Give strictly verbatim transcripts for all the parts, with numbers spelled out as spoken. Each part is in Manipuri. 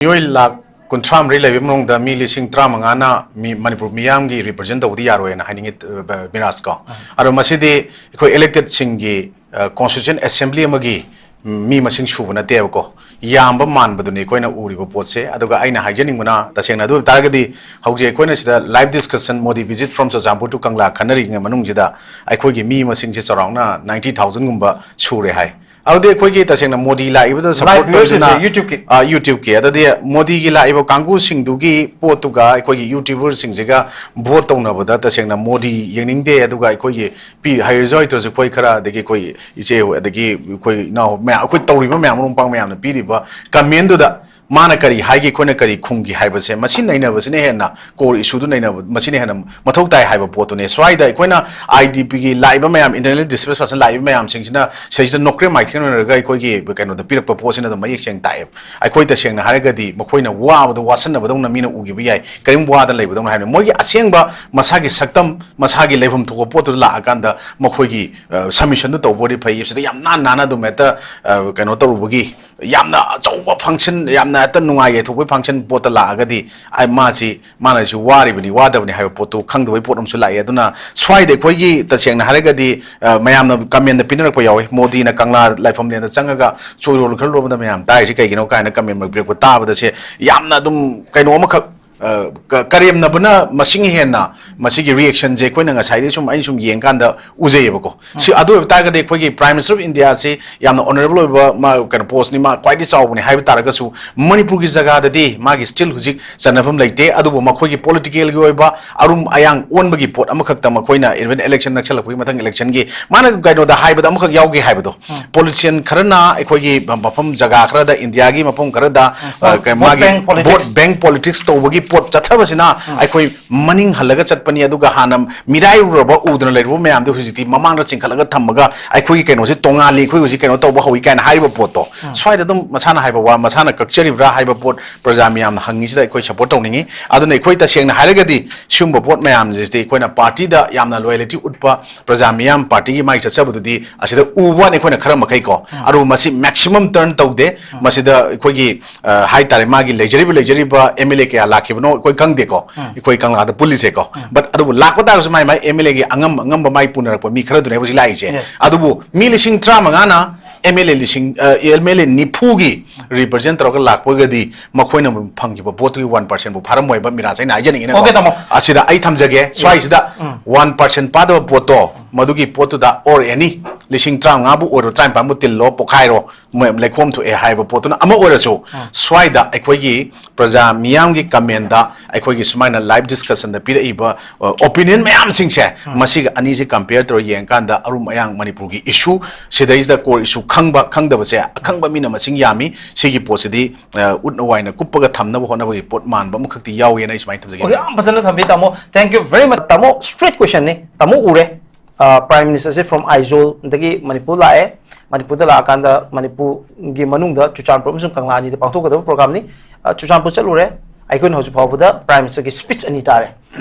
ꯃꯤꯑꯣꯏ ꯂꯥꯈ ꯀꯨꯟꯊ꯭ꯔꯥ ꯃꯔꯤ ꯂꯩꯕ ꯃꯅꯨꯡꯗ ꯃꯤ ꯂꯤꯁꯤꯡ ꯇꯔꯥꯃꯉꯥꯅ ꯃꯤ ꯃꯅꯤꯄꯨꯔ ꯃꯤꯌꯥꯝꯒꯤ represent ꯇꯧꯕꯗꯤ ꯌꯥꯔꯣꯏꯅ ꯍꯥꯏꯅꯤꯡꯉꯤ, ꯑ, ꯕ-, ꯕꯤꯔꯥꯖ ꯀꯣ꯫ ꯑꯗꯣ ꯃꯁꯤꯗꯤ ꯑꯩꯈꯣꯏ elected ꯁꯤꯡꯒꯤ, ꯑ, constituent assembly ꯑꯃꯒꯤ ꯃꯤ ꯃꯁꯤꯡ ꯁꯨꯕ ꯅꯠꯇꯦꯕꯀꯣ꯫ ꯌꯥꯝꯕ ꯃꯥꯟꯕꯗꯨꯅꯤ ꯑꯩꯈꯣꯏꯅ ꯎꯔꯤꯕ ꯄꯣꯠꯁꯦ꯫ ꯑꯗꯨꯒ ꯑꯩꯅ ꯍꯥꯏꯖꯅꯤꯡꯕꯅ, ꯇꯁꯦꯡꯅ ꯑꯗꯨ ꯑꯣꯏꯕ ꯇꯥꯔꯒꯗꯤ ꯍꯧꯖꯤꯛ ꯑꯩꯈꯣꯏꯅ ꯁꯤꯗ live discussion, Modi visit from Churachandpur to Kangla ꯈꯟꯅꯔꯤꯉꯩ ꯃꯅꯨꯡꯁꯤꯗ ꯑꯩꯈꯣꯏꯒꯤ ꯃꯤ ꯃꯁꯤꯡꯁꯦ ꯆꯥꯎꯔꯥꯛꯅ ninety thousand ꯒꯨꯝꯕ ꯁꯨꯔꯦ ꯍꯥꯏ꯫ ꯑꯗꯨꯗꯤ ꯑꯩꯈꯣꯏꯒꯤ ꯇꯁꯦꯡꯅ ꯃꯣꯗꯤ ꯂꯥꯛꯏꯕꯗ support ꯚꯤꯌꯨꯁꯤꯡꯁꯦ ꯇꯧꯔꯤꯁꯤꯅ, YouTubeꯀꯤ꯫ ꯑ, YouTubeꯀꯤ꯫ ꯑꯗꯨꯗꯤ ꯃꯣꯗꯤꯒꯤ ꯂꯥꯛꯏꯕ ꯀꯥꯡꯕꯨꯁꯤꯡꯗꯨꯒꯤ ꯄꯣꯠꯇꯨꯒ ꯑꯩꯈꯣꯏꯒꯤ YouTuberꯁꯤꯡꯁꯤꯒ vote ꯇꯧꯅꯕꯗ ꯇꯁꯦꯡꯅ ꯃꯣꯗꯤ ꯌꯦꯡꯅꯤꯡꯗꯦ꯫ ꯑꯗꯨꯒ ꯑꯩꯈꯣꯏꯒꯤ ꯄꯤ-, ꯍꯩꯔꯁꯨ ꯍꯩꯇ꯭ꯔꯁꯨ ꯑꯩꯈꯣꯏ ꯈꯔ, ꯑꯗꯒꯤ ꯑꯩꯈꯣꯏ ꯏꯆꯦ ꯍꯣꯏ, ꯑꯗꯒꯤ ꯑꯩꯈꯣꯏ ꯏꯅꯥꯎ ꯃꯌꯥꯝ, ꯑꯩꯈꯣꯏ ꯇꯧꯔꯤꯕ ꯃꯌꯥꯝ, ꯃꯔꯨꯞ ꯃꯄꯥꯡ ꯃꯌꯥꯝꯅ ꯄꯤꯔꯤꯕ commentꯗꯨꯗ ꯃꯥꯅ ꯀꯔꯤ ꯍꯥꯏꯒꯦ, ꯑꯩꯈꯣꯏꯅ ꯀꯔꯤ ꯈꯨꯝꯒꯦ ꯍꯥꯏꯕꯁꯦ, ꯃꯁꯤ ꯅꯩꯅꯕꯁꯤꯅ ꯍꯦꯟꯅ, core issueꯗꯨ ꯅꯩꯅꯕ, ꯃꯁꯤꯅ ꯍꯦꯟꯅ ꯃꯊꯧ ꯇꯥꯏ ꯍꯥꯏꯕ ꯄꯣꯠꯇꯨꯅꯦ꯫ ꯁ꯭ꯋꯥꯏꯗ ꯑꯩꯈꯣꯏꯅ IDPꯒꯤ ꯂꯥꯛꯏꯕ ꯃꯌꯥꯝ, internally displaced person ꯂꯥꯛꯏꯕ ꯃꯌꯥꯝꯁꯤꯡꯁꯤꯅ ꯁꯤꯗꯩꯁꯤꯗ ꯅꯣꯀ꯭ꯔꯦꯝ ꯃꯥꯏꯊꯦꯟ ꯑꯣꯏꯅꯔꯒ ꯑꯩꯈꯣꯏꯒꯤ ꯀꯩꯅꯣꯗ ꯄꯤꯔꯛꯄ ꯄꯣꯠꯁꯤꯅ ꯑꯗꯨꯝ ꯃꯌꯦꯛ ꯁꯦꯡꯅ ꯇꯥꯛꯑꯦꯕ꯫ ꯑꯩꯈꯣꯏ ꯇꯁꯦꯡꯅ ꯍꯥꯏꯔꯒꯗꯤ ꯃꯈꯣꯏꯅ ꯋꯥꯕꯗꯣ ꯋꯥꯁꯟꯅꯕꯗꯧꯅ ꯃꯤꯅ ꯎꯈꯤꯕ ꯌꯥꯏ, ꯀꯔꯤꯝ ꯋꯥꯗꯅ ꯂꯩꯕꯗꯧꯅ ꯍꯥꯏꯕꯅꯤ꯫ ꯃꯣꯏꯒꯤ ꯑꯁꯦꯡꯕ ꯃꯁꯥꯒꯤ ꯁꯛꯇꯝ, ꯃꯁꯥꯒꯤ ꯂꯩꯐꯝ ꯊꯣꯛꯄ ꯄꯣꯠꯇꯨꯗ ꯂꯥꯛꯑꯀꯥꯟꯗ ꯃꯈꯣꯏꯒꯤ, ꯑ, submissionꯗꯨ ꯇꯧꯕ ꯑꯣꯏꯔꯗꯤ ꯐꯩ꯫ ꯁꯤꯗ ꯌꯥꯝ ꯅꯥꯟ ꯅꯥꯟꯅ ꯑꯗꯨꯝ ꯍꯦꯛꯇ, ꯑ, ꯀꯩꯅꯣ ꯇꯧꯔꯨꯕꯒꯤ, ꯌꯥꯝꯅ ꯑꯆꯧꯕ function, ꯌꯥꯝꯅ ꯍꯦꯛꯇ ꯅꯨꯡꯉꯥꯏ ꯌꯥꯏꯊꯣꯛꯄꯒꯤ function ꯄꯣꯠꯇ ꯂꯥꯛꯑꯒꯗꯤ, ꯑꯩ ꯃꯥꯁꯤ, ꯃꯥꯅꯁꯨ ꯋꯥꯔꯤꯕꯅꯤ ꯋꯥꯗꯕꯅꯤ ꯍꯥꯏꯕ ꯄꯣꯠꯇꯨ ꯈꯪꯗꯕꯒꯤ ꯄꯣꯠ ꯑꯃꯁꯨ ꯂꯥꯛꯑꯦ꯫ ꯑꯗꯨꯅ ꯁ꯭ꯋꯥꯏꯗ ꯑꯩꯈꯣꯏꯒꯤ ꯇꯁꯦꯡꯅ ꯍꯥꯏꯔꯒꯗꯤ, ꯑ, ꯃꯌꯥꯝꯅ commentꯗ ꯄꯤꯅꯔꯛꯄ ꯌꯥꯎꯏ, "ꯃꯣꯗꯤꯅ ꯀꯪꯂꯥ ꯂꯥꯏꯐꯝꯂꯦꯟꯗ ꯆꯪꯉꯒ ꯆꯣꯏꯔꯣꯜ ꯈꯔ ꯂꯣꯟꯕꯗ ꯃꯌꯥꯝ ꯇꯥꯔꯤꯁꯤ ꯀꯩꯒꯤꯅꯣ?" ꯀꯥꯏꯅ comment ꯄꯤꯔꯛꯄ ꯇꯥꯕꯗ ꯁꯦ ꯌꯥꯝꯅ ꯑꯗꯨꯝ ꯀꯩꯅꯣ ꯑꯃꯈꯛ, ꯑ, ꯀ-, ꯀꯔꯦꯝꯅꯕꯅ ꯃꯁꯤꯡ ꯍꯦꯟꯅ ꯃꯁꯤꯒꯤ reactionꯁꯦ ꯑꯩꯈꯣꯏꯅ ꯉꯁꯥꯏꯗꯩ ꯁꯨꯝ, ꯑꯩꯅ ꯁꯨꯝ ꯌꯦꯡꯀꯥꯟꯗ ꯎꯖꯩꯌꯦꯕꯀꯣ꯫ ꯁꯤ ꯑꯗꯨ ꯑꯣꯏꯕ ꯇꯥꯔꯒꯗꯤ ꯑꯩꯈꯣꯏꯒꯤ Prime Minister of Indiaꯁꯤ ꯌꯥꯝꯅ honourable ꯑꯣꯏꯕ ꯃꯥ, ꯀꯩꯅꯣ, postꯅꯤ, ꯃꯥ ꯈ꯭ꯋꯥꯏꯗꯒꯤ ꯆꯥꯎꯕꯅꯤ ꯍꯥꯏꯕ ꯇꯥꯔꯒꯁꯨ, ꯃꯅꯤꯄꯨꯔꯒꯤ ꯖꯒꯥꯗꯗꯤ ꯃꯥꯒꯤ still ꯍꯧꯖꯤꯛ ꯆꯟꯅꯐꯝ ꯂꯩꯇꯦ꯫ ꯑꯗꯨꯕꯨ ꯃꯈꯣꯏꯒꯤ politicalꯒꯤ ꯑꯣꯏꯕ ꯑꯔꯨꯝ ꯑꯌꯥꯡ ꯑꯣꯟꯕꯒꯤ ꯄꯣꯠ ꯑꯃꯈꯛꯇ ꯃꯈꯣꯏꯅ even election ꯅꯛꯁꯜꯂꯛꯄꯒꯤ ꯃꯊꯪ electionꯒꯤ ꯃꯥꯅ ꯀꯩꯅꯣꯗ ꯍꯥꯏꯕꯗ ꯑꯃꯈꯛ ꯌꯥꯎꯒꯦ ꯍꯥꯏꯕꯗꯣ, politician ꯈꯔꯅ ꯑꯩꯈꯣꯏꯒꯤ ꯃꯐꯝ ꯖꯒꯥ ꯈꯔꯗ, ꯏꯟꯗꯤꯌꯥꯒꯤ ꯃꯐꯝ ꯈꯔꯗ, ꯑ, vote ꯀꯩ-, ꯃꯥꯒꯤ bank politics꯫ Vote bank politics ꯇꯧꯕꯒꯤ ꯄꯣꯠ ꯆꯠꯊꯕꯁꯤꯅ ꯑꯩꯈꯣꯏ ꯃꯅꯤꯡ ꯍꯜꯂꯒ ꯆꯠꯄꯅꯤ, ꯑꯗꯨꯒ ꯍꯥꯟꯅ ꯃꯤꯔꯥꯏꯔꯨꯔꯕ, ꯎꯗꯅ ꯂꯩꯔꯨꯕ ꯃꯌꯥꯝꯗꯨ ꯍꯧꯖꯤꯛꯇꯤ ꯃꯃꯥꯡꯗ ꯆꯤꯡꯈꯠꯂꯒ ꯊꯝꯃꯒ ꯑꯩꯈꯣꯏꯒꯤ ꯀꯩꯅꯣꯁꯦ ꯇꯣꯉꯥꯜꯂꯤ, ꯑꯩꯈꯣꯏ ꯍꯧꯖꯤꯛ ꯀꯩꯅꯣ ꯇꯧꯕ ꯍꯧꯏ ꯀꯥꯏꯅ ꯍꯥꯏꯔꯤꯕ ꯄꯣꯠꯇꯣ, ꯁ꯭ꯋꯥꯏꯗ ꯑꯗꯨꯝ ꯃꯁꯥꯅ ꯍꯥꯏꯕ ꯋꯥ ꯃꯁꯥꯅ ꯀꯛꯆꯔꯤꯕ꯭ꯔꯥ ꯍꯥꯏꯕ ꯄꯣꯠ ꯄ꯭ꯔꯖꯥ ꯃꯤꯌꯥꯝꯅ ꯍꯪꯉꯤꯁꯤꯗ ꯑꯩꯈꯣꯏ ꯁꯄꯣꯔꯠ ꯇꯧꯅꯤꯡꯉꯤ꯫ ꯑꯗꯨꯅ ꯑꯩꯈꯣꯏ ꯇꯁꯦꯡꯅ ꯍꯥꯏꯔꯒꯗꯤ ꯁꯤꯒꯨꯝꯕ ꯄꯣꯠ ꯃꯌꯥꯝꯁꯤꯗꯤ ꯑꯩꯈꯣꯏꯅ ꯄꯥꯔꯇꯤꯗ ꯌꯥꯝꯅ ꯂꯣꯌꯦꯂꯤꯇꯤ ꯎꯠꯄ ꯄ꯭ꯔꯖꯥ ꯃꯤꯌꯥꯝ ꯄꯥꯔꯇꯤꯒꯤ ꯃꯥꯏ ꯆꯠꯆꯕꯗꯨꯗꯤ ꯑꯁꯤꯗ ꯎꯕ ꯋꯥꯅꯤ ꯑꯩꯈꯣꯏꯅ ꯈꯔ ꯃꯈꯩ ꯀꯣ꯫ ꯑꯗꯨꯕꯨ ꯃꯁꯤ ꯃꯦꯛꯁꯤꯃꯝ ꯇꯔꯟ ꯇꯧꯗꯦ꯫ ꯃꯁꯤꯗ ꯑꯩꯈꯣꯏꯒꯤ, ꯑ, ꯍꯥꯏꯇꯥꯔꯦ, ꯃꯥꯒꯤ ꯂꯩꯖꯔꯤꯕ, ꯂꯩꯖꯔꯤꯕ ꯑꯦꯝ ꯑꯦꯜ ꯑꯦ ꯀꯌꯥ ꯂꯥꯛꯈꯤꯕꯅꯣ ꯑꯩꯈꯣꯏ ꯈꯪꯗꯦꯀꯣ, ꯑꯩꯈꯣꯏ ꯀꯪꯂꯥꯗ ꯄꯨꯜꯂꯤꯁꯦꯀꯣ꯫ But ꯑꯗꯨꯕꯨ ꯂꯥꯛꯄ ꯇꯥꯔꯒꯁꯨ ꯃꯥꯏ ꯃꯥꯏ ꯑꯦꯝ ꯑꯦꯜ ꯑꯦꯒꯤ ꯑꯉꯝ ꯑꯉꯝꯕ ꯃꯥꯏ ꯄꯨꯅꯔꯛꯄ ꯃꯤ ꯈꯔꯗꯨꯅꯦ ꯍꯧꯖꯤꯛ ꯂꯥꯛꯏꯁꯦ꯫ Yes. ꯑꯗꯨꯕꯨ ꯃꯤ ꯂꯤꯁꯤꯡ ꯇꯔꯥꯃꯉꯥꯅ ꯑꯦꯝ ꯑꯦꯜ ꯑꯦ ꯂꯤꯁꯤꯡ, ꯑ, ꯑꯦꯝ ꯑꯦꯜ ꯑꯦ ꯅꯤꯐꯨꯒꯤ ꯔꯤꯄ꯭ꯔꯖꯦꯟ ꯇꯧꯔꯒ ꯂꯥꯛꯄꯒꯗꯤ ꯃꯈꯣꯏꯅ ꯐꯪꯈꯤꯕ ꯚꯣꯠꯇꯨꯒꯤ ꯋꯥꯟ ꯄꯥꯔꯁꯦꯟꯕꯨ ꯐꯥꯔꯝꯃꯣꯏꯕ ꯃꯤꯔꯥꯁ ꯑꯩꯅ ꯍꯥꯏꯖꯅꯤꯡꯉꯤꯅꯀꯣ꯫ Okay, ꯇꯥꯃꯣ꯫ ꯑꯁꯤꯗ ꯑꯩ ꯊꯝꯖꯒꯦ, ꯁ꯭ꯋꯥꯏꯁꯤꯗ ꯎꯝ꯫ ꯋꯥꯟ ꯄꯥꯔꯁꯦꯟ ꯄꯥꯗꯕ ꯄꯣꯠꯇꯣ, ꯃꯗꯨꯒꯤ ꯄꯣꯠꯇꯨꯗ or any ꯂꯤꯁꯤꯡ ꯇꯔꯥꯃꯉꯥꯕꯨ ꯑꯣꯏꯔꯣ, ꯇꯔꯥꯅꯤꯄꯥꯟꯕꯨ ꯇꯤꯜꯂꯣ, ꯄꯣꯛꯈꯥꯏꯔꯣ, ꯃ-, ꯂꯩꯈꯣꯝ ꯊꯣꯛꯑꯦ ꯍꯥꯏꯕ ꯄꯣꯠꯇꯨꯅ ꯑꯃ ꯑꯣꯏꯔꯁꯨ, ꯎꯝ꯫ ꯁ꯭ꯋꯥꯏꯗ ꯑꯩꯈꯣꯏꯒꯤ ꯄ꯭ꯔꯖꯥ ꯃꯤꯌꯥꯝꯒꯤ ꯀꯃꯦꯟꯗ ꯑꯩꯈꯣꯏꯒꯤ ꯁꯨꯃꯥꯏꯅ ꯂꯥꯏꯚ ꯗꯤꯁꯀꯁꯟꯗ ꯄꯤꯔꯛꯏꯕ, ꯑ, ꯑꯣꯄꯤꯅꯤꯌꯟ ꯃꯌꯥꯝꯁꯤꯡꯁꯦ, ꯎꯝ꯫ ꯃꯁꯤꯒ ꯑꯅꯤꯁꯦ ꯀꯝꯄꯤꯌꯔ ꯇꯧꯔ ꯌꯦꯡꯀꯥꯟꯗ ꯑꯔꯨꯝ ꯑꯌꯥꯡ ꯃꯅꯤꯄꯨꯔꯒꯤ ꯏꯁꯨ ꯁꯤꯗꯩꯁꯤꯗ ꯀꯣꯔ ꯏꯁꯨ ꯈꯪꯕ ꯈꯪꯗꯕꯁꯦ ꯑꯈꯪꯕ ꯃꯤꯅ ꯃꯁꯤꯡ ꯌꯥꯝꯃꯤ꯫ ꯁꯤꯒꯤ ꯄꯣꯠꯁꯤꯗꯤ, ꯑ, ꯎꯠꯅ ꯋꯥꯏꯅ ꯀꯨꯞꯄꯒ ꯊꯝꯅꯕ ꯍꯣꯠꯅꯕꯒꯤ ꯄꯣꯠ ꯃꯥꯟꯕ ꯑꯃꯈꯛꯇꯤ ꯌꯥꯎꯋꯦꯅ ꯑꯩ ꯁꯨꯃꯥꯏꯅ ꯊꯝꯖꯒꯦ꯫ Okay, ꯌꯥꯝ ꯐꯖꯅ ꯊꯝꯕꯤ ꯇꯥꯃꯣ꯫ Thank you very much꯫ ꯇꯥꯃꯣ, straight question ꯅꯤ꯫ ꯇꯥꯃꯣ ꯎꯔꯦ꯫ ꯑ, Prime Minister say from ꯑꯥꯏꯖꯣꯜꯗꯒꯤ Manipur ꯂꯥꯛꯑꯦ꯫ ꯃꯅꯤꯄꯨꯔꯗ ꯂꯥꯛꯑꯀꯥꯟꯗ ꯃꯅꯤꯄꯨꯔꯒꯤ ꯃꯅꯨꯡꯗ ꯆꯨꯔꯆꯥꯟꯄꯨꯔ ꯑꯃꯁꯨꯡ ꯀꯪꯂꯥ ꯑꯅꯤꯗ ꯄꯥꯡꯊꯣꯛꯀꯗꯕ program ꯅꯤ꯫ ꯑ, ꯆꯨꯔꯆꯥꯟꯄꯨꯔ ꯆꯠꯂꯨꯔꯦ꯫ ꯑꯩꯈꯣꯏꯅ ꯍꯧꯖꯤꯛ ꯐꯥꯎꯕꯗ Prime Minister ꯒꯤ speech ꯑꯅꯤ ꯇꯥꯔꯦ꯫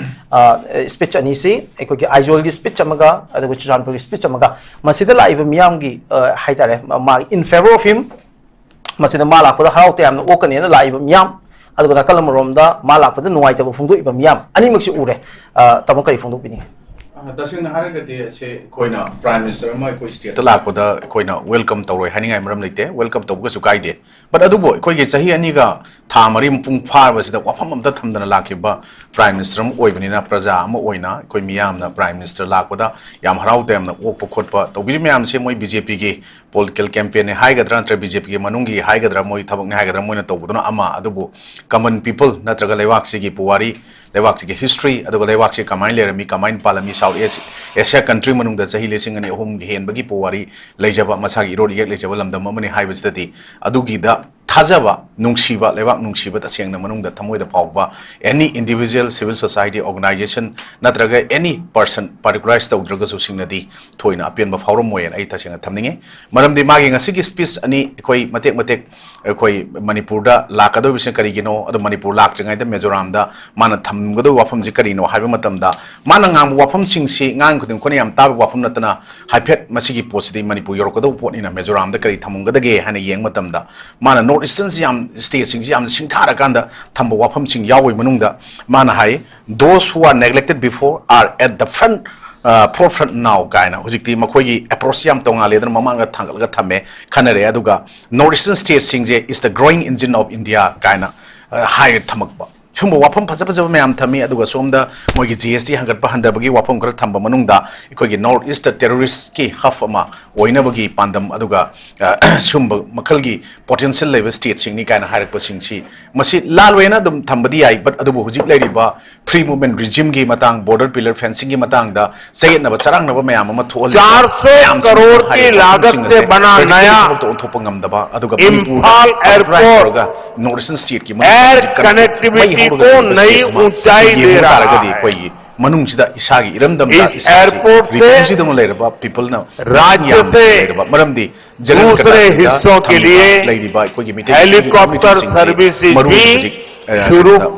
ꯑ, speech ꯑꯅꯤꯁꯤ ꯑꯩꯈꯣꯏꯒꯤ ꯑꯥꯏꯖꯣꯜꯒꯤ speech ꯑꯃꯒ ꯑꯗꯨꯒ ꯆꯨꯔꯆꯥꯟꯄꯨꯔꯒꯤ speech ꯑꯃꯒ꯫ ꯃꯁꯤꯗ ꯂꯥꯛꯏꯕ ꯃꯤꯌꯥꯝꯒꯤ, ꯑ, ꯍꯥꯏꯇꯥꯔꯦ, ꯃꯥ in favour of him꯫ ꯃꯁꯤꯗ ꯃꯥ ꯂꯥꯛꯄꯗ ꯍꯔꯥꯎ ꯇꯌꯥꯝꯅ ꯑꯣꯛꯀꯅꯦꯅ ꯂꯥꯛꯏꯕ ꯃꯤꯌꯥꯝ, ꯑꯗꯨꯒ ꯅꯥꯀꯜ ꯑꯃꯔꯣꯝꯗ ꯃꯥ ꯂꯥꯛꯄꯗ ꯅꯨꯡꯉꯥꯏꯇꯕ ꯐꯣꯡꯗꯣꯛꯏꯕ ꯃꯤꯌꯥꯝ ꯑꯅꯤꯃꯛꯁꯤ ꯎꯔꯦ꯫ ꯑ, ꯇꯥꯃꯣ, ꯀꯔꯤ ꯐꯣꯡꯗꯣꯛꯄꯤꯅꯤꯡꯉꯤ? ꯑ, ꯇꯁꯦꯡꯅ ꯍꯥꯏꯔꯒꯗꯤ ꯑꯁꯤ ꯑꯩꯈꯣꯏꯅ Prime Minister ꯑꯃ ꯑꯩꯈꯣꯏ state ꯇ ꯂꯥꯛꯄꯗ ꯑꯩꯈꯣꯏꯅ welcome ꯇꯧꯔꯣꯏ ꯍꯥꯏꯅꯤꯡꯉꯥꯏ ꯃꯔꯝ ꯂꯩꯇꯦ, welcome ꯇꯧꯕꯒꯁꯨ ꯀꯥꯏꯗꯦ꯫ But ꯑꯗꯨꯕꯨ ꯑꯩꯈꯣꯏꯒꯤ ꯆꯍꯤ ꯑꯅꯤꯒ ꯊꯥ ꯃꯔꯤ ꯃꯄꯨꯡ ꯐꯥꯔꯕꯁꯤꯗ ꯋꯥꯐꯝ ꯑꯝꯇ ꯊꯝꯗꯅ ꯂꯥꯛꯈꯤꯕ Prime Minister ꯑꯃ ꯑꯣꯏꯕꯅꯤꯅ, ꯄ꯭ꯔꯖꯥ ꯑꯃ ꯑꯣꯏꯅ ꯑꯩꯈꯣꯏ ꯃꯤꯌꯥꯝꯅ Prime Minister ꯂꯥꯛꯄꯗ ꯌꯥꯝ ꯍꯔꯥꯎ ꯇꯌꯥꯝꯅ ꯑꯣꯛꯄ ꯈꯣꯠꯄ ꯇꯧꯕꯤꯔꯤ ꯃꯌꯥꯝꯁꯦ ꯃꯣꯏ ꯕꯤ ꯖꯦ ꯄꯤꯒꯤ political campaign ꯅꯦ ꯍꯥꯏꯒꯗ꯭ꯔꯥ, ꯅꯠꯇ꯭ꯔꯒ ꯕꯤ ꯖꯦ ꯄꯤꯒꯤ ꯃꯅꯨꯡꯒꯤ ꯍꯥꯏꯒꯗ꯭ꯔꯥ, ꯃꯣꯏ ꯊꯕꯛꯅꯦ ꯍꯥꯏꯒꯗ꯭ꯔꯥ, ꯃꯣꯏꯅ ꯇꯧꯕꯗꯨꯅ ꯑꯃ, ꯑꯗꯨꯕꯨ common people ꯅꯠꯇ꯭ꯔꯒ ꯂꯩꯕꯥꯛꯁꯤꯒꯤ ꯄꯨꯋꯥꯔꯤ, ꯂꯩꯕꯥꯛꯁꯤꯒꯤ history, ꯑꯗꯨꯒ ꯂꯩꯕꯥꯛꯁꯤ ꯀꯃꯥꯏꯅ ꯂꯩꯔꯝꯃꯤ, ꯀꯃꯥꯏꯅ ꯄꯥꯜꯂꯝꯃꯤ, South Asia, Asia country ꯃꯅꯨꯡꯗ ꯆꯍꯤ ꯂꯤꯁꯤꯡ ꯑꯅꯤ ꯑꯍꯨꯝꯒꯤ ꯍꯦꯟꯕꯒꯤ ꯄꯨꯋꯥꯔꯤ ꯂꯩꯖꯕ, ꯃꯁꯥꯒꯤ ꯏꯔꯣꯜ ꯏꯌꯦꯛ ꯂꯩꯖꯕ ꯂꯝꯗꯝ ꯑꯃꯅꯤ ꯍꯥꯏꯕꯁꯤꯗꯗꯤ, ꯑꯗꯨꯒꯤꯗ ꯊꯥꯖꯕ, ꯅꯨꯡꯁꯤꯕ, ꯂꯩꯕꯥꯛ ꯅꯨꯡꯁꯤꯕ, ꯇꯁꯦꯡꯅ ꯃꯅꯨꯡꯗ ꯊꯃꯣꯏꯗ ꯐꯥꯎꯕ any individual, civil society organization ꯅꯠꯇ꯭ꯔꯒ any person, particularized ꯇꯧꯗ꯭ꯔꯒꯁꯨ, ꯁꯤꯡꯅꯗꯤ ꯊꯣꯏꯅ ꯑꯄꯦꯟꯕ ꯐꯥꯎꯔꯝꯃꯣꯏꯅ ꯑꯩ ꯇꯁꯦꯡꯅ ꯊꯝꯅꯤꯡꯉꯤ꯫ ꯃꯔꯝꯗꯤ ꯃꯥꯒꯤ ꯉꯁꯤꯒꯤ speech ꯑꯅꯤ ꯑꯩꯈꯣꯏ ꯃꯇꯦꯛ ꯃꯇꯦꯛ ꯑꯩꯈꯣꯏ ꯃꯅꯤꯄꯨꯔꯗ ꯂꯥꯛꯀꯗꯧꯔꯤꯕꯁꯤꯅ ꯀꯔꯤꯒꯤꯅꯣ, ꯑꯗꯣ ꯃꯅꯤꯄꯨꯔ ꯂꯥꯛꯇ꯭ꯔꯤꯉꯩꯗ ꯃꯤꯖꯣꯔꯥꯝꯗ ꯃꯥꯅ ꯊꯝꯒꯗꯧꯕ ꯋꯥꯐꯝꯁꯤ ꯀꯔꯤꯅꯣ ꯍꯥꯏꯕ ꯃꯇꯝꯗ, ꯃꯥꯅ ꯉꯥꯡꯕ ꯋꯥꯐꯝꯁꯤꯡꯁꯤ ꯉꯥꯡ ꯈꯨꯗꯤꯡ ꯑꯩꯈꯣꯏꯅ ꯌꯥꯝ ꯇꯥꯕ ꯋꯥꯐꯝ ꯅꯠꯇꯅ, ꯍꯥꯏꯐꯦꯠ ꯃꯁꯤꯒꯤ ꯄꯣꯠꯁꯤꯗꯤ ꯃꯅꯤꯄꯨꯔ ꯌꯧꯔꯛꯀꯗꯧꯕ ꯄꯣꯠꯅꯤꯅ ꯃꯤꯖꯣꯔꯥꯝꯗ ꯀꯔꯤ ꯊꯝꯃꯝꯒꯗꯒꯦ ꯍꯥꯏꯅ ꯌꯦꯡꯕ ꯃꯇꯝꯗ, ꯃꯥꯅ North Easternꯁꯤ ꯌꯥꯝ, stateꯁꯤꯡꯁꯤ ꯌꯥꯝꯅ ꯁꯤꯡꯊꯥꯔꯀꯥꯟꯗ ꯊꯝꯕ ꯋꯥꯐꯝꯁꯤꯡ ꯌꯥꯎꯕꯒꯤ ꯃꯅꯨꯡꯗ ꯃꯥꯅ ꯍꯥꯏ, "Those who are neglected before are at the front, uh, forefront now" ꯀꯥꯏꯅ꯫ ꯍꯧꯖꯤꯛꯇꯤ ꯃꯈꯣꯏꯒꯤ approach ꯌꯥꯝ ꯇꯣꯉꯥꯜꯂꯦ, ꯑꯗꯨꯅ ꯃꯃꯥꯡꯗ ꯊꯥꯡꯒꯠꯂꯒ ꯊꯝꯃꯦ, ꯈꯟꯅꯔꯦ꯫ ꯑꯗꯨꯒ "North Eastern stateꯁꯤꯡꯁꯦ is the growing engine of India" ꯀꯥꯏꯅ, ꯑ, ꯍꯥꯏ ꯊꯝꯃꯛꯄ꯫ ꯁꯤꯒꯨꯝꯕ ꯋꯥꯐꯝ ꯐꯖ ꯐꯖꯕ ꯃꯌꯥꯝ ꯊꯝꯃꯤ꯫ ꯑꯗꯨꯒ ꯁꯣꯝꯗ ꯃꯣꯏꯒꯤ G S T ꯍꯦꯟꯒꯠꯄ ꯍꯟꯊꯕꯒꯤ ꯋꯥꯐꯝ ꯈꯔ ꯊꯝꯕ ꯃꯅꯨꯡꯗ, ꯑꯩꯈꯣꯏꯒꯤ North East terroristꯀꯤ hub ꯑꯃ ꯑꯣꯏꯅꯕꯒꯤ ꯄꯥꯟꯗꯝ, ꯑꯗꯨꯒ, ꯑ, ꯁꯤꯒꯨꯝꯕ ꯃꯈꯜꯒꯤ potential ꯂꯩꯕ stateꯁꯤꯡꯅꯤ ꯀꯥꯏꯅ ꯍꯥꯏꯔꯛꯄꯁꯤꯡꯁꯤ, ꯃꯁꯤ ꯂꯥꯜꯂꯣꯏꯅ ꯑꯗꯨꯝ ꯊꯝꯕꯗꯤ ꯌꯥꯏ, but ꯑꯗꯨꯕꯨ ꯍꯧꯖꯤꯛ ꯂꯩꯔꯤꯕ free movement regimeꯒꯤ ꯃꯇꯥꯡ, border pillar fencingꯒꯤ ꯃꯇꯥꯡꯗ ꯆꯌꯦꯠꯅꯕ ꯆꯔꯥꯡꯅꯕ ꯃꯌꯥꯝ ꯑꯃ ꯊꯣꯛꯍꯜꯂꯤ꯫ ꯆꯥꯔ ꯁꯣ ꯀꯔꯣꯔ ꯀꯤ ꯂꯥꯒꯠ ꯁꯦ ꯕꯅꯥ ꯅꯌꯥ ꯊꯕꯛꯇ ꯑꯣꯟꯊꯣꯛꯄ ꯉꯝꯗꯕ, ꯑꯗꯨꯒ ꯏꯝꯐꯥꯜ ꯃꯅꯤꯄꯨꯔ ꯑꯦꯌꯔꯄꯣꯔꯠ ꯇꯧꯔꯒ North Eastern stateꯀꯤ ꯃꯅꯨꯡꯗ ꯍꯧꯖꯤꯛ ꯀꯟꯅ ꯃꯩ ꯍꯧꯔꯒ ꯂꯩꯔꯤꯕ state ꯑꯃ ꯌꯦꯡꯕ ꯇꯥꯔꯒꯗꯤ ꯑꯩꯈꯣꯏꯒꯤ ꯃꯅꯨꯡꯁꯤꯗ ꯏꯁꯥꯒꯤ ꯏꯔꯝꯗꯝꯗ ꯏꯁꯥꯁꯤ ꯔꯤꯄꯨꯖꯤꯗꯧꯅ ꯂꯩꯔꯕ peopleꯅ ꯃꯁꯤꯡ ꯌꯥꯝꯅ ꯂꯩꯔꯕ꯫ ꯃꯔꯝꯗꯤ ꯖꯅꯔꯦꯜ ꯀꯇꯔꯗ ꯊꯝꯃꯤꯕ ꯂꯩꯔꯤꯕ ꯑꯩꯈꯣꯏꯒꯤ ꯃꯤꯇꯩ ꯃꯔꯨ ꯑꯣꯏꯅ ꯍꯧꯖꯤꯛ, ꯑ,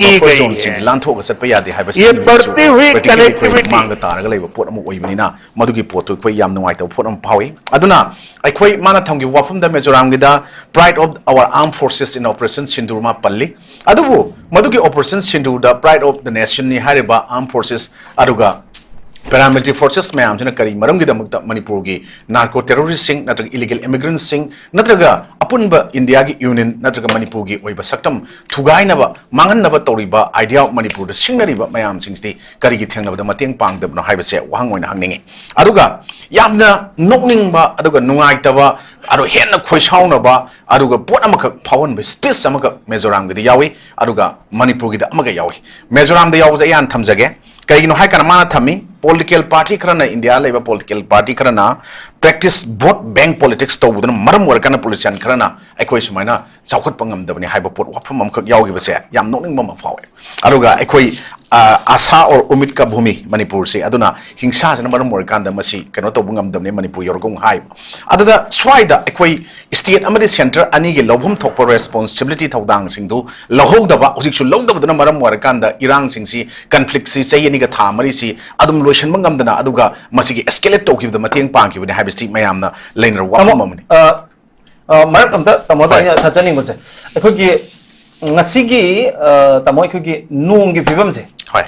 buffer zoneꯁꯤꯡꯁꯦ ꯂꯥꯟꯊꯣꯛꯑꯒ ꯆꯠꯄ ꯌꯥꯗꯦ ꯍꯥꯏꯕꯁꯤꯡꯁꯤꯁꯨ practically ꯑꯩꯈꯣꯏ ꯃꯥꯡꯗ ꯇꯥꯔꯒ ꯂꯩꯕ ꯄꯣꯠ ꯑꯃ ꯑꯣꯏꯕꯅꯤꯅ, ꯃꯗꯨꯒꯤ ꯄꯣꯠꯇꯨ ꯑꯩꯈꯣꯏ ꯌꯥꯝ ꯅꯨꯡꯉꯥꯏꯇꯕ ꯄꯣꯠ ꯑꯃ ꯐꯥꯎꯏ꯫ ꯑꯗꯨꯅ ꯑꯩꯈꯣꯏ, ꯃꯥꯅ ꯊꯝꯈꯤꯕ ꯋꯥꯐꯝꯗ ꯃꯤꯖꯣꯔꯥꯝꯒꯤꯗ "Pride of our armed forces in Operation Sindoor" ꯃꯥ ꯄꯜꯂꯤ꯫ ꯑꯗꯨꯕꯨ ꯃꯗꯨꯒꯤ Operation Sindoorꯗ "Pride of the Nationꯅꯤ" ꯍꯥꯏꯔꯤꯕ armed forces ꯑꯗꯨꯒ paramilitary forces ꯃꯌꯥꯝꯁꯤꯅ ꯀꯔꯤ ꯃꯔꯝꯒꯤꯗꯃꯛꯇ ꯃꯅꯤꯄꯨꯔꯒꯤ narco terroristꯁꯤꯡ ꯅꯠꯇ꯭ꯔꯒ illegal immigrantꯁꯤꯡ ꯅꯠꯇ꯭ꯔꯒ ꯑꯄꯨꯟꯕ ꯏꯟꯗꯤꯌꯥꯒꯤ ꯌꯨꯅꯤꯌꯟ ꯅꯠꯇ꯭ꯔꯒ ꯃꯅꯤꯄꯨꯔꯒꯤ ꯑꯣꯏꯕ ꯁꯛꯇꯝ ꯊꯨꯒꯥꯏꯅꯕ, ꯃꯥꯡꯍꯟꯅꯕ ꯇꯧꯔꯤꯕ idea of ꯃꯅꯤꯄꯨꯔꯗ ꯁꯤꯡꯅꯔꯤꯕ ꯃꯌꯥꯝꯁꯤꯡꯁꯤꯗꯤ ꯀꯔꯤꯒꯤ ꯊꯦꯡꯅꯕꯗ ꯃꯇꯦꯡ ꯄꯥꯡꯗꯕꯅꯣ ꯍꯥꯏꯕꯁꯦ ꯋꯥꯍꯪ ꯑꯣꯏꯅ ꯍꯪꯅꯤꯡꯉꯤ꯫ ꯑꯗꯨꯒ ꯌꯥꯝꯅ ꯅꯣꯛꯅꯤꯡꯕ, ꯑꯗꯨꯒ ꯅꯨꯡꯉꯥꯏꯇꯕ, ꯑꯗꯨꯒ ꯍꯦꯟꯅ ꯈꯣꯏꯁꯥꯎꯅꯕ, ꯑꯗꯨꯒ ꯄꯣꯠ ꯑꯃꯈꯛ ꯐꯥꯎꯍꯟꯕ speech ꯑꯃꯈꯛ ꯃꯤꯖꯣꯔꯥꯝꯒꯤꯗ ꯌꯥꯎꯏ, ꯑꯗꯨꯒ ꯃꯅꯤꯄꯨꯔꯒꯤꯗ ꯑꯃꯒ ꯌꯥꯎꯏ꯫ ꯃꯤꯖꯣꯔꯥꯝꯗ ꯌꯥꯎꯕꯁꯦ ꯑꯩ ꯍꯥꯟꯅ ꯊꯝꯖꯒꯦ꯫ ꯀꯩꯒꯤꯅꯣ ꯍꯥꯏ ꯀꯥꯟꯗ ꯃꯥꯅ ꯊꯝꯃꯤ, ꯄꯣꯂꯤꯇꯤꯀꯦꯜ ꯄꯥꯔꯇꯤ ꯈꯔꯅ, ꯏꯟꯗꯤꯌꯥ ꯂꯩꯕ ꯄꯣꯂꯤꯇꯤꯀꯦꯜ ꯄꯥꯔꯇꯤ ꯈꯔꯅ ꯄ꯭ꯔꯦꯛꯇꯤꯁ ꯚꯣꯠ ꯕꯦꯡꯛ ꯄꯣꯂꯤꯇꯤꯛꯁ ꯇꯧꯕꯗꯨꯅ ꯃꯔꯝ ꯑꯣꯏꯔꯀꯥꯟꯗ ꯄꯣꯂꯤꯇꯤꯁꯤꯌꯥꯟ ꯈꯔꯅ ꯑꯩꯈꯣꯏ ꯁꯨꯃꯥꯏꯅ ꯆꯥꯎꯈꯠꯄ ꯉꯝꯗꯕꯅꯤ ꯍꯥꯏꯕ ꯄꯣꯠ, ꯋꯥꯐꯝ ꯑꯃꯈꯛ ꯌꯥꯎꯈꯤꯕꯁꯦ ꯌꯥꯝ ꯅꯣꯛꯅꯤꯡꯕ ꯑꯃ ꯐꯥꯎꯋꯦ꯫ ꯑꯗꯨꯒ ꯑꯩꯈꯣꯏ, ꯑ, ꯑꯁꯥ ꯑꯣꯔ ꯎꯃꯤꯠ ꯀ ꯚꯨꯃꯤ ꯃꯅꯤꯄꯨꯔꯁꯦ, ꯑꯗꯨꯅ ꯍꯤꯡꯁꯥꯁꯤꯅ ꯃꯔꯝ ꯑꯣꯏꯔꯀꯥꯟꯗ ꯃꯁꯤ ꯀꯩꯅꯣ ꯇꯧꯕ ꯉꯝꯗꯕꯅꯤ ꯃꯅꯤꯄꯨꯔ ꯌꯧꯔꯒ ꯑꯃꯨꯛ ꯍꯥꯏꯕ꯫ ꯑꯗꯨꯗ ꯁ꯭ꯋꯥꯏꯗ ꯑꯩꯈꯣꯏ ꯁ꯭ꯇꯦꯠ ꯑꯃꯗꯤ ꯁꯦꯟꯇꯔ ꯑꯅꯤꯒꯤ ꯂꯧꯐꯝ ꯊꯣꯛꯄ ꯔꯦꯁꯄꯣꯟꯁꯤꯕꯤꯂꯤꯇꯤ, ꯊꯧꯗꯥꯡꯁꯤꯡꯗꯨ ꯂꯧꯍꯧꯗꯕ, ꯍꯧꯖꯤꯛꯁꯨ ꯂꯧꯗꯕꯗꯨꯅ ꯃꯔꯝ ꯑꯣꯏꯔꯀꯥꯟꯗ ꯏꯔꯥꯡꯁꯤꯡꯁꯤ, ꯀꯟꯐ꯭ꯂꯤꯛꯁꯤ ꯆꯍꯤ ꯑꯅꯤꯒ ꯊꯥ ꯃꯔꯤꯁꯤ ꯑꯗꯨꯝ ꯂꯣꯏꯁꯤꯟꯕ ꯉꯝꯗꯅ, ꯑꯗꯨꯒ ꯃꯁꯤꯒꯤ ꯑꯦꯁꯀꯦꯂꯦꯠ ꯇꯧꯈꯤꯕꯗ ꯃꯇꯦꯡ ꯄꯥꯡꯈꯤꯕꯅꯤ ꯍꯥꯏꯕꯁꯤ ꯃꯌꯥꯝꯅ ꯂꯩꯅꯔꯕ ꯋꯥꯐꯝ ꯑꯃꯅꯤ꯫ ꯑ, ꯑ, ꯃꯔꯛ ꯑꯝꯇ ꯇꯥꯃꯣꯗ ꯍꯣꯏ꯫ ꯑꯩꯅ ꯊꯥꯖꯅꯤꯡꯕꯁꯦ, ꯑꯩꯈꯣꯏꯒꯤ ꯉꯁꯤꯒꯤ, ꯑ, ꯇꯥꯃꯣ, ꯑꯩꯈꯣꯏꯒꯤ ꯅꯣꯡꯒꯤ ꯐꯤꯕꯝꯁꯦ, ꯍꯣꯏ꯫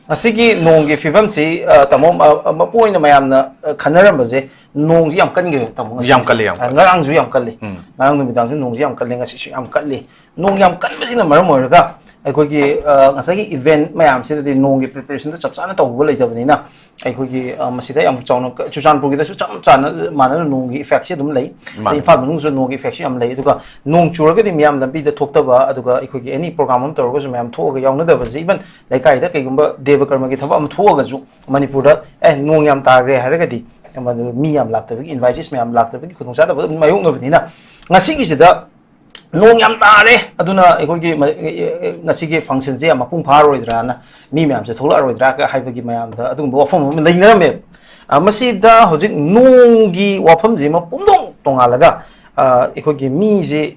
ꯉꯁꯤꯒꯤ ꯅꯣꯡꯒꯤ ꯐꯤꯕꯝꯁꯤ, ꯑ, ꯇꯥꯃꯣ, ꯑ, ꯑ, ꯃꯄꯨ ꯑꯣꯏꯅ ꯃꯌꯥꯝꯅ, ꯑ, ꯈꯟꯅꯔꯝꯕꯁꯦ, ꯅꯣꯡꯁꯤ ꯌꯥꯝ ꯀꯟꯈ꯭ꯔꯦ, ꯇꯥꯃꯣ, ꯉꯁꯤ꯫ ꯌꯥꯝ ꯀꯜꯂꯤ, ꯌꯥꯝ ꯑ, ꯀꯜꯂꯤ꯫ ꯉꯔꯥꯡꯁꯨ ꯌꯥꯝ ꯀꯜꯂꯤ꯫ ꯎꯝ꯫ ꯉꯔꯥꯡ ꯅꯨꯃꯤꯗꯥꯡꯁꯨ ꯅꯣꯡꯁꯤ ꯌꯥꯝ ꯀꯜꯂꯤ, ꯉꯁꯤꯁꯨ ꯌꯥꯝ ꯀꯜꯂꯤ꯫ ꯅꯣꯡ ꯌꯥꯝ ꯀꯟꯕꯁꯤꯅ ꯃꯔꯝ ꯑꯣꯏꯔꯒ ꯑꯩꯈꯣꯏꯒꯤ, ꯑ, ꯉꯁꯥꯏꯒꯤ ꯏꯚꯦꯟꯠ ꯃꯌꯥꯝꯁꯤꯗꯗꯤ ꯅꯣꯡꯒꯤ ꯄ꯭ꯔꯤꯄꯦꯔꯦꯁꯟꯗꯣ ꯆꯞ ꯆꯥꯅ ꯇꯧꯕ ꯂꯩꯇꯕꯅꯤꯅ, ꯑꯩꯈꯣꯏꯒꯤ, ꯑ, ꯃꯁꯤꯗ ꯌꯥꯝ ꯆꯥꯎꯅ ꯆꯨꯔꯆꯥꯟꯄꯨꯔꯒꯤꯗꯁꯨ ꯆꯞ ꯆꯥꯅ ꯃꯥꯟꯅꯅ ꯅꯣꯡꯒꯤ ꯏꯐꯦꯛꯁꯤ ꯑꯗꯨꯝ ꯂꯩ꯫ ꯑꯗꯩ ꯃꯥꯅꯦ꯫ ꯏꯝꯐꯥꯜ ꯃꯅꯨꯡꯁꯨ ꯅꯣꯡꯒꯤ ꯏꯐꯦꯛꯁꯤ ꯌꯥꯝ ꯂꯩ꯫ ꯑꯗꯨꯒ ꯅꯣꯡ ꯆꯨꯔꯒꯗꯤ ꯃꯤꯌꯥꯝ ꯂꯝꯕꯤꯗ ꯊꯣꯛꯇꯕ, ꯑꯗꯨꯒ ꯑꯩꯈꯣꯏꯒꯤ ꯑꯦꯅꯤ ꯄ꯭ꯔꯣꯒ꯭ꯔꯥꯝ ꯑꯃ ꯇꯧꯔꯒꯁꯨ ꯃꯌꯥꯝ ꯊꯣꯛꯑꯒ ꯌꯥꯎꯅꯗꯕꯁꯦ, ꯏꯚꯟ ꯂꯩꯀꯥꯏꯗ ꯀꯩꯒꯨꯝꯕ ꯗꯦꯕ ꯀꯔꯃꯒꯤ ꯊꯕꯛ ꯑꯃ ꯊꯣꯛꯑꯒꯁꯨ ꯃꯅꯤꯄꯨꯔꯗ, "ꯑꯦ, ꯅꯣꯡ ꯌꯥꯝ ꯇꯥꯈ꯭ꯔꯦ" ꯍꯥꯏꯔꯒꯗꯤ, ꯃꯗꯨ ꯃꯤ ꯌꯥꯝ ꯂꯥꯛꯇꯕꯒꯤ, ꯏꯟꯚꯥꯏꯇꯤꯁ ꯃꯌꯥꯝ ꯂꯥꯛꯇꯕꯒꯤ ꯈꯨꯗꯣꯡꯆꯥꯗꯕ ꯑꯗꯨꯝ ꯃꯥꯌꯣꯛꯅꯕꯅꯤꯅ, ꯉꯁꯤꯒꯤꯁꯤꯗ ꯅꯣꯡ ꯌꯥꯝ ꯇꯥꯔꯦ, ꯑꯗꯨꯅ ꯑꯩꯈꯣꯏꯒꯤ ꯃ-, ꯉꯁꯤꯒꯤ ꯐꯪꯁꯟꯁꯦ ꯌꯥꯝ ꯃꯄꯨꯡ ꯐꯥꯔꯣꯏꯗ꯭ꯔꯥꯅ, ꯃꯤ ꯃꯌꯥꯝꯁꯦ ꯊꯣꯛꯂꯛꯑꯔꯣꯏꯗ꯭ꯔꯥ ꯍꯥꯏꯕꯒꯤ ꯃꯌꯥꯝꯗ ꯑꯗꯨꯒꯨꯝꯕ ꯋꯥꯐꯝ ꯑꯃ ꯂꯩꯅꯔꯝꯃꯦ꯫ ꯑ, ꯃꯁꯤꯗ ꯍꯧꯖꯤꯛ ꯅꯣꯡꯒꯤ ꯋꯥꯐꯝꯁꯤꯃ ꯄꯨꯡꯗꯣꯡ ꯇꯣꯡꯉꯥꯜꯂꯒ, ꯑ, ꯑꯩꯈꯣꯏꯒꯤ ꯃꯤꯁꯦ,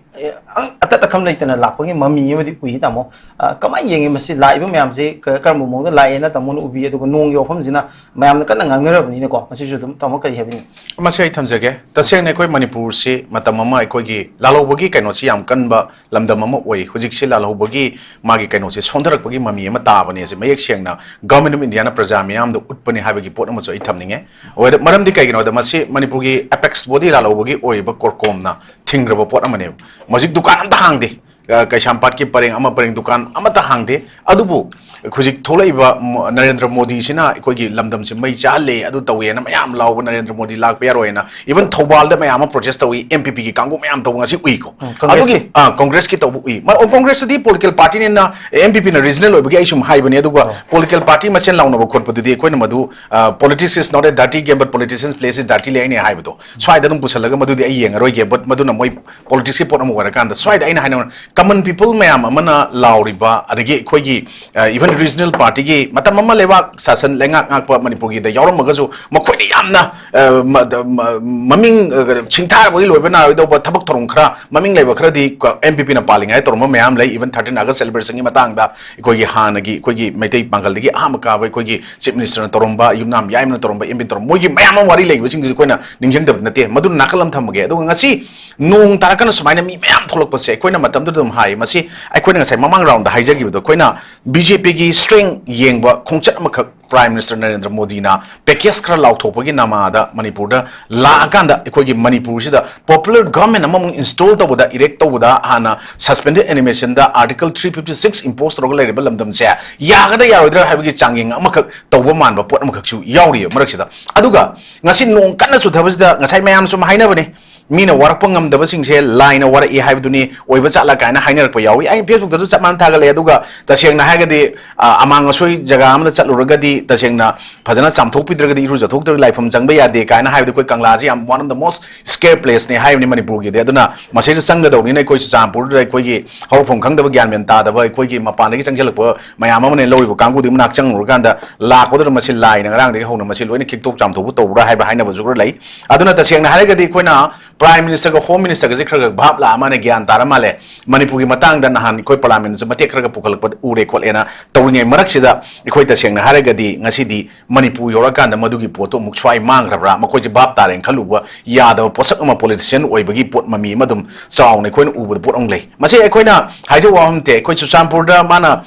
ꯑ, ꯑꯇꯠ ꯑꯈꯝ ꯂꯩꯇꯅ ꯂꯥꯛꯄꯒꯤ ꯃꯃꯤ ꯑꯃꯗꯤ ꯎꯏ, ꯇꯥꯃꯣ꯫ ꯑ, ꯀꯃꯥꯏꯅ ꯌꯦꯡꯉꯤ ꯃꯁꯤ ꯂꯥꯛꯏꯕ ꯃꯌꯥꯝꯁꯦ ꯀ-, ꯀꯔꯝꯕ ꯃꯑꯣꯡꯗ ꯂꯥꯛꯑꯦꯅ ꯇꯥꯃꯣꯅ ꯎꯕꯤ? ꯑꯗꯨꯒ ꯅꯣꯡꯒꯤ ꯋꯥꯐꯝꯁꯤꯅ ꯃꯌꯥꯝꯅ ꯀꯟꯅ ꯉꯥꯡꯅꯔꯕꯅꯤꯅꯀꯣ, ꯃꯁꯤꯁꯨ ꯑꯗꯨꯝ ꯇꯥꯃꯣ ꯀꯔꯤ ꯍꯥꯏꯕꯤꯅꯤꯡꯉꯤ? ꯃꯁꯤ ꯑꯩ ꯊꯝꯖꯒꯦ꯫ ꯇꯁꯦꯡꯅ ꯑꯩꯈꯣꯏ ꯃꯅꯤꯄꯨꯔꯁꯤ ꯃꯇꯝ ꯑꯃ ꯑꯩꯈꯣꯏꯒꯤ ꯂꯥꯜꯍꯧꯕꯒꯤ ꯀꯩꯅꯣꯁꯤ ꯌꯥꯝ ꯀꯟꯕ ꯂꯝꯗꯝ ꯑꯃ ꯑꯣꯏ꯫ ꯍꯧꯖꯤꯛꯁꯤ ꯂꯥꯜꯍꯧꯕꯒꯤ ꯃꯥꯒꯤ ꯀꯩꯅꯣꯁꯦ ꯁꯣꯟꯊꯔꯛꯄꯒꯤ ꯃꯃꯤ ꯑꯃ ꯇꯥꯕꯅꯦ꯫ ꯑꯁꯤ ꯃꯌꯦꯛ ꯁꯦꯡꯅ Government of Indiaꯅ ꯄ꯭ꯔꯖꯥ ꯃꯤꯌꯥꯝꯗ ꯎꯠꯄꯅꯦ ꯍꯥꯏꯕꯒꯤ ꯄꯣꯠ ꯑꯃꯁꯨ ꯑꯩ ꯊꯝꯅꯤꯡꯉꯦ꯫ ꯑꯣꯏꯗ-, ꯃꯔꯝꯗꯤ ꯀꯩꯒꯤꯅꯣꯗ ꯃꯁꯤ ꯃꯅꯤꯄꯨꯔꯒꯤ apex body ꯂꯥꯜꯍꯧꯕꯒꯤ ꯑꯣꯏꯔꯤꯕ ꯀꯣꯔꯀꯣꯝꯅ ꯊꯤꯡꯈ꯭ꯔꯕ ꯄꯣꯠ ꯑꯃꯅꯦꯕ꯫ ꯍꯧꯖꯤꯛ ꯗꯨꯀꯥꯟ ꯑꯝꯇ ꯍꯥꯡꯗꯦ꯫ ꯑ, ꯀꯩꯁꯥꯝꯄꯥꯠꯀꯤ ꯄꯔꯦꯡ ꯑꯃ, ꯄꯔꯦꯡ ꯗꯨꯀꯥꯟ ꯑꯃꯠꯇ ꯍꯥꯡꯗꯦ꯫ ꯑꯗꯨꯕꯨ ꯍꯧꯖꯤꯛ ꯊꯣꯛꯂꯛꯏꯕ ꯃꯣ-, ꯅꯔꯦꯟꯗ꯭ꯔ ꯃꯣꯗꯤꯁꯤꯅ ꯑꯩꯈꯣꯏꯒꯤ ꯂꯝꯗꯝꯁꯤ ꯃꯩ ꯆꯥꯍꯜꯂꯦ, ꯑꯗꯨ ꯇꯧꯋꯦꯅ ꯃꯌꯥꯝ ꯂꯥꯎꯕ, ꯅꯔꯦꯟꯗ꯭ꯔ ꯃꯣꯗꯤ ꯂꯥꯛꯄ ꯌꯥꯔꯣꯏꯅ, even ꯊꯧꯕꯥꯜꯗ ꯃꯌꯥꯝ ꯑꯃ protest ꯇꯧꯏ, M P P ꯒꯤ ꯀꯥꯡꯕꯨ ꯃꯌꯥꯝ ꯇꯧꯕ ꯉꯁꯤ ꯎꯏꯀꯣ꯫ ꯎꯝ, ꯀꯪꯒ꯭ꯔꯦꯁꯀꯤ? ꯑꯗꯨꯒꯤ, ꯑ, ꯀꯪꯒ꯭ꯔꯦꯁꯀꯤ ꯇꯧꯕ ꯎꯏ꯫ ꯃ-, ꯑꯣ, ꯀꯪꯒ꯭ꯔꯦꯁꯇꯗꯤ political party ꯅꯤꯅ, M P P ꯅ regional ꯑꯣꯏꯕꯒꯤ ꯑꯩ ꯁꯨꯝ ꯍꯥꯏꯕꯅꯤ, ꯑꯗꯨꯒ ꯑꯣ꯫ Political party ꯃꯁꯦꯟ ꯂꯥꯎꯅꯕ ꯈꯣꯠꯄꯗꯨꯗꯤ ꯑꯩꯈꯣꯏꯅ ꯃꯗꯨ, ꯑ, "Politics is not a dirty game, but politicians plays it dirtily" ꯑꯩꯅ ꯍꯥꯏꯕꯗꯣ, ꯁ꯭ꯋꯥꯏꯗ ꯑꯗꯨꯝ ꯄꯨꯁꯜꯂꯒ ꯃꯗꯨꯗꯤ ꯑꯩ ꯌꯦꯡꯉꯔꯣꯏꯒꯦ, but ꯃꯗꯨꯅ ꯃꯣꯏ politics ꯀꯤ ꯄꯣꯠ ꯑꯃ ꯑꯣꯏꯔꯀꯥꯟꯗ, ꯁ꯭ꯋꯥꯏꯗ ꯑꯩꯅ ꯍꯥꯏꯅꯤꯡꯕ, common people ꯃꯌꯥꯝ ꯑꯃꯅ ꯂꯥꯎꯔꯤꯕ, ꯑꯗꯒꯤ ꯑꯩꯈꯣꯏꯒꯤ, ꯑ, even regional party ꯒꯤ ꯃꯇꯝ ꯑꯃ ꯂꯩꯕꯥꯛ ꯁꯥꯁꯟ ꯂꯩꯉꯥꯛ ꯉꯥꯛꯄ ꯃꯅꯤꯄꯨꯔꯒꯤꯗ ꯌꯥꯎꯔꯝꯃꯒꯁꯨ, ꯃꯈꯣꯏꯅ ꯌꯥꯝꯅ, ꯑ, ꯃ-, ꯗ-, ꯃ-, ꯃꯃꯤꯡ, ꯑ, ꯁꯤꯡꯊꯥꯔꯕꯒꯤ ꯂꯣꯏꯕ ꯅꯥꯔꯣꯏꯗꯧꯕ ꯊꯕꯛ ꯊꯧꯔꯝ ꯈꯔ, ꯃꯃꯤꯡ ꯂꯩꯕ ꯈꯔꯗꯤ ꯀ-, M P P ꯅ ꯄꯥꯜꯂꯤꯉꯩꯗ ꯇꯧꯔꯝꯕ ꯃꯌꯥꯝ ꯂꯩ, even thirteen August celebration ꯒꯤ ꯃꯇꯥꯡꯗ ꯑꯩꯈꯣꯏꯒꯤ ꯍꯥꯟꯅꯒꯤ ꯑꯩꯈꯣꯏꯒꯤ ꯃꯩꯇꯩ ꯄꯥꯡꯒꯜꯗꯒꯤ ꯑꯍꯥꯟꯕ ꯀꯥꯕ ꯑꯩꯈꯣꯏꯒꯤ Chief Minister ꯅ ꯇꯧꯔꯝꯕ, ꯌꯨꯝꯅꯥꯝ ꯌꯥꯏꯃꯅ ꯇꯧꯔꯝꯕ, M P ꯅ ꯇꯧꯔꯝꯕ, ꯃꯣꯏꯒꯤ ꯃꯌꯥꯝ ꯑꯃ ꯋꯥꯔꯤ ꯂꯩꯕꯁꯤꯡꯗꯨꯗꯤ ꯑꯩꯈꯣꯏꯅ ꯅꯤꯡꯁꯤꯡꯗꯕ ꯅꯠꯇꯦ, ꯃꯗꯨ ꯅꯥꯀꯜ ꯑꯃ ꯊꯝꯃꯒꯦ꯫ ꯑꯗꯨꯒ ꯉꯁꯤ ꯅꯣꯡ ꯇꯥꯔꯀꯥꯟꯗ ꯁꯨꯃꯥꯏꯅ ꯃꯤ ꯃꯌꯥꯝ ꯊꯣꯛꯂꯛꯄꯁꯦ ꯑꯩꯈꯣꯏꯅ ꯃꯇꯝꯗꯨꯗ ꯑꯗꯨꯝ ꯍꯥꯏ, ꯃꯁꯤ ꯑꯩꯈꯣꯏꯅ ꯉꯁꯥꯏ ꯃꯃꯥꯡ round ꯗ ꯍꯥꯏꯖꯈꯤꯕꯗꯣ, ꯑꯩꯈꯣꯏꯅ B J P ꯒꯤ strength ꯌꯦꯡꯕ ꯈꯣꯡꯆꯠ ꯑꯃꯈꯛ Prime Minister ꯅꯔꯦꯟꯗ꯭ꯔ ꯃꯣꯗꯤꯅ package ꯈꯔ ꯂꯥꯎꯊꯣꯛꯄꯒꯤ ꯅꯃꯥꯗ ꯃꯅꯤꯄꯨꯔꯗ ꯂꯥꯛꯑꯀꯥꯟꯗ ꯑꯩꯈꯣꯏꯒꯤ ꯃꯅꯤꯄꯨꯔꯁꯤꯗ popular government ꯑꯃꯃꯨꯛ install ꯇꯧꯕꯗ, erect ꯇꯧꯕꯗ ꯍꯥꯟꯅ suspended animation ꯗ Article three fifty six impose ꯇꯧꯔꯒ ꯂꯩꯔꯤꯕ ꯂꯝꯗꯝꯁꯦ ꯌꯥꯒꯗ꯭ꯔꯥ ꯌꯥꯔꯣꯏꯗ꯭ꯔꯥ ꯍꯥꯏꯕꯒꯤ ꯆꯥꯡꯌꯦꯡ ꯑꯃꯈꯛ ꯇꯧꯕ ꯃꯥꯟꯕ ꯄꯣꯠ ꯑꯃꯈꯛꯁꯨ ꯌꯥꯎꯔꯤꯌꯦ ꯃꯔꯛꯁꯤꯗ꯫ ꯑꯗꯨꯒ ꯉꯁꯤ ꯅꯣꯡ ꯀꯟꯅ ꯆꯨꯊꯕꯁꯤꯗ ꯉꯁꯥꯏ ꯃꯌꯥꯝ ꯁꯨꯝ ꯍꯥꯏꯅꯕꯅꯤ, ꯃꯤꯅ ꯋꯥꯔꯛꯄ ꯉꯝꯗꯕꯁꯤꯡꯁꯦ ꯂꯥꯏꯅ ꯋꯥꯔꯛꯏ ꯍꯥꯏꯕꯗꯨꯅꯤ, ꯑꯣꯏꯕ ꯖꯥꯠꯂ ꯀꯥꯏꯅ ꯍꯥꯏꯅꯔꯛꯄ ꯌꯥꯎꯏ꯫ ꯑꯩ Facebook ꯇꯁꯨ ꯆꯞ ꯃꯥꯟꯅ ꯊꯥꯒꯠꯂꯛꯑꯦ꯫ ꯑꯗꯨꯒ ꯇꯁꯦꯡꯅ ꯍꯥꯏꯔꯒꯗꯤ, ꯑ, ꯑꯃꯥꯡ ꯑꯁꯣꯏ ꯖꯒꯥ ꯑꯃꯗ ꯆꯠꯂꯨꯔꯒꯗꯤ ꯇꯁꯦꯡꯅ ꯐꯖꯅ ꯆꯥꯝꯊꯣꯛꯄꯤꯗ꯭ꯔꯒꯗꯤ, ꯏꯔꯨꯖꯊꯣꯛꯇ꯭ꯔꯒꯗꯤ ꯂꯥꯏꯐꯝ ꯆꯪꯕ ꯌꯥꯗꯦ ꯀꯥꯏꯅ ꯍꯥꯏꯕꯗꯤ ꯑꯩꯈꯣꯏ ꯀꯪꯂꯥꯁꯤ ꯌꯥꯝ one of the most scare place ꯅꯤ ꯍꯥꯏꯕꯅꯤ ꯃꯅꯤꯄꯨꯔꯒꯤꯗꯤ꯫ ꯑꯗꯨꯅ ꯃꯁꯤꯗ ꯆꯪꯒꯗꯧꯅꯤꯅ ꯑꯩꯈꯣꯏ ꯆꯨꯔꯆꯥꯟꯄꯨꯔꯗ ꯑꯩꯈꯣꯏꯒꯤ ꯍꯧꯔꯛꯐꯝ ꯈꯪꯗꯕ, ꯒ꯭ꯌꯥꯟ ꯃꯦꯟ ꯇꯥꯗꯕ, ꯑꯩꯈꯣꯏꯒꯤ ꯃꯄꯥꯟꯗꯒꯤ ꯆꯪꯁꯤꯜꯂꯛꯄ ꯃꯌꯥꯝ ꯑꯃꯅ ꯂꯧꯔꯤꯕ ꯀꯥꯡꯕꯨꯗꯨꯒꯤ ꯃꯅꯥꯛ ꯆꯪꯉꯨꯔꯀꯥꯟꯗ ꯂꯥꯛꯄꯗꯨꯗ ꯃꯁꯤ ꯂꯥꯏꯅ ꯉꯔꯥꯡꯗꯒꯤ ꯍꯧꯅ ꯃꯁꯤ ꯂꯣꯏꯅ ꯈꯤꯛꯇꯣꯛ ꯆꯥꯝꯊꯣꯛꯄ ꯇꯧꯕ꯭ꯔꯥ ꯍꯥꯏꯕ ꯍꯥꯏꯅꯕꯁꯨ ꯈꯔ ꯂꯩ꯫ ꯑꯗꯨꯅ ꯇꯁꯦꯡꯅ ꯍꯥꯏꯔꯒꯗꯤ ꯑꯩꯈꯣꯏꯅ Prime Minister ꯒ Home Minister ꯒꯁꯦ ꯈꯔ ꯈꯔ ꯚꯥꯞ ꯂꯥꯛꯑ ꯃꯥꯜꯂꯦ, ꯒ꯭ꯌꯥꯟ ꯇꯥꯔ ꯃꯥꯜꯂꯦ꯫ ꯃꯅꯤꯄꯨꯔꯒꯤ ꯃꯇꯥꯡꯗ ꯅꯍꯥꯟ ꯑꯩꯈꯣꯏ Parliament ꯁꯨ ꯃꯇꯦꯛ ꯈꯔꯒ ꯄꯨꯈꯠꯂꯛꯄ ꯎꯔꯦ ꯈꯣꯠꯂꯦꯅ ꯇꯧꯔꯤꯉꯩ ꯃꯔꯛꯁꯤꯗ ꯑꯩꯈꯣꯏ ꯇꯁꯦꯡꯅ ꯍꯥꯏꯔꯒꯗꯤ ꯉꯁꯤꯗꯤ ꯃꯅꯤꯄꯨꯔ ꯌꯧꯔꯀꯥꯟꯗ ꯃꯗꯨꯒꯤ ꯄꯣꯠꯇꯣ ꯑꯃꯨꯛ ꯁ꯭ꯋꯥꯏ ꯃꯥꯡꯈ꯭ꯔꯕ꯭ꯔꯥ, ꯃꯈꯣꯏꯁꯦ ꯚꯥꯞ ꯇꯥꯔꯦꯅ ꯈꯜꯂꯨꯕ ꯌꯥꯗꯕ ꯄꯣꯠꯁꯛ ꯑꯃ, politician ꯑꯣꯏꯕꯒꯤ ꯄꯣꯠ ꯃꯃꯤ ꯑꯃ ꯑꯗꯨꯝ ꯆꯥꯎꯅ ꯑꯩꯈꯣꯏꯅ ꯎꯕꯗ ꯄꯣꯠ ꯑꯃ ꯂꯩ꯫ ꯃꯁꯤ ꯑꯩꯈꯣꯏꯅ ꯍꯥꯏꯖꯧ ꯋꯥꯐꯝ ꯅꯠꯇꯦ꯫ ꯑꯩꯈꯣꯏ ꯆꯨꯔꯆꯥꯟꯄꯨꯔꯗ ꯃꯥꯅ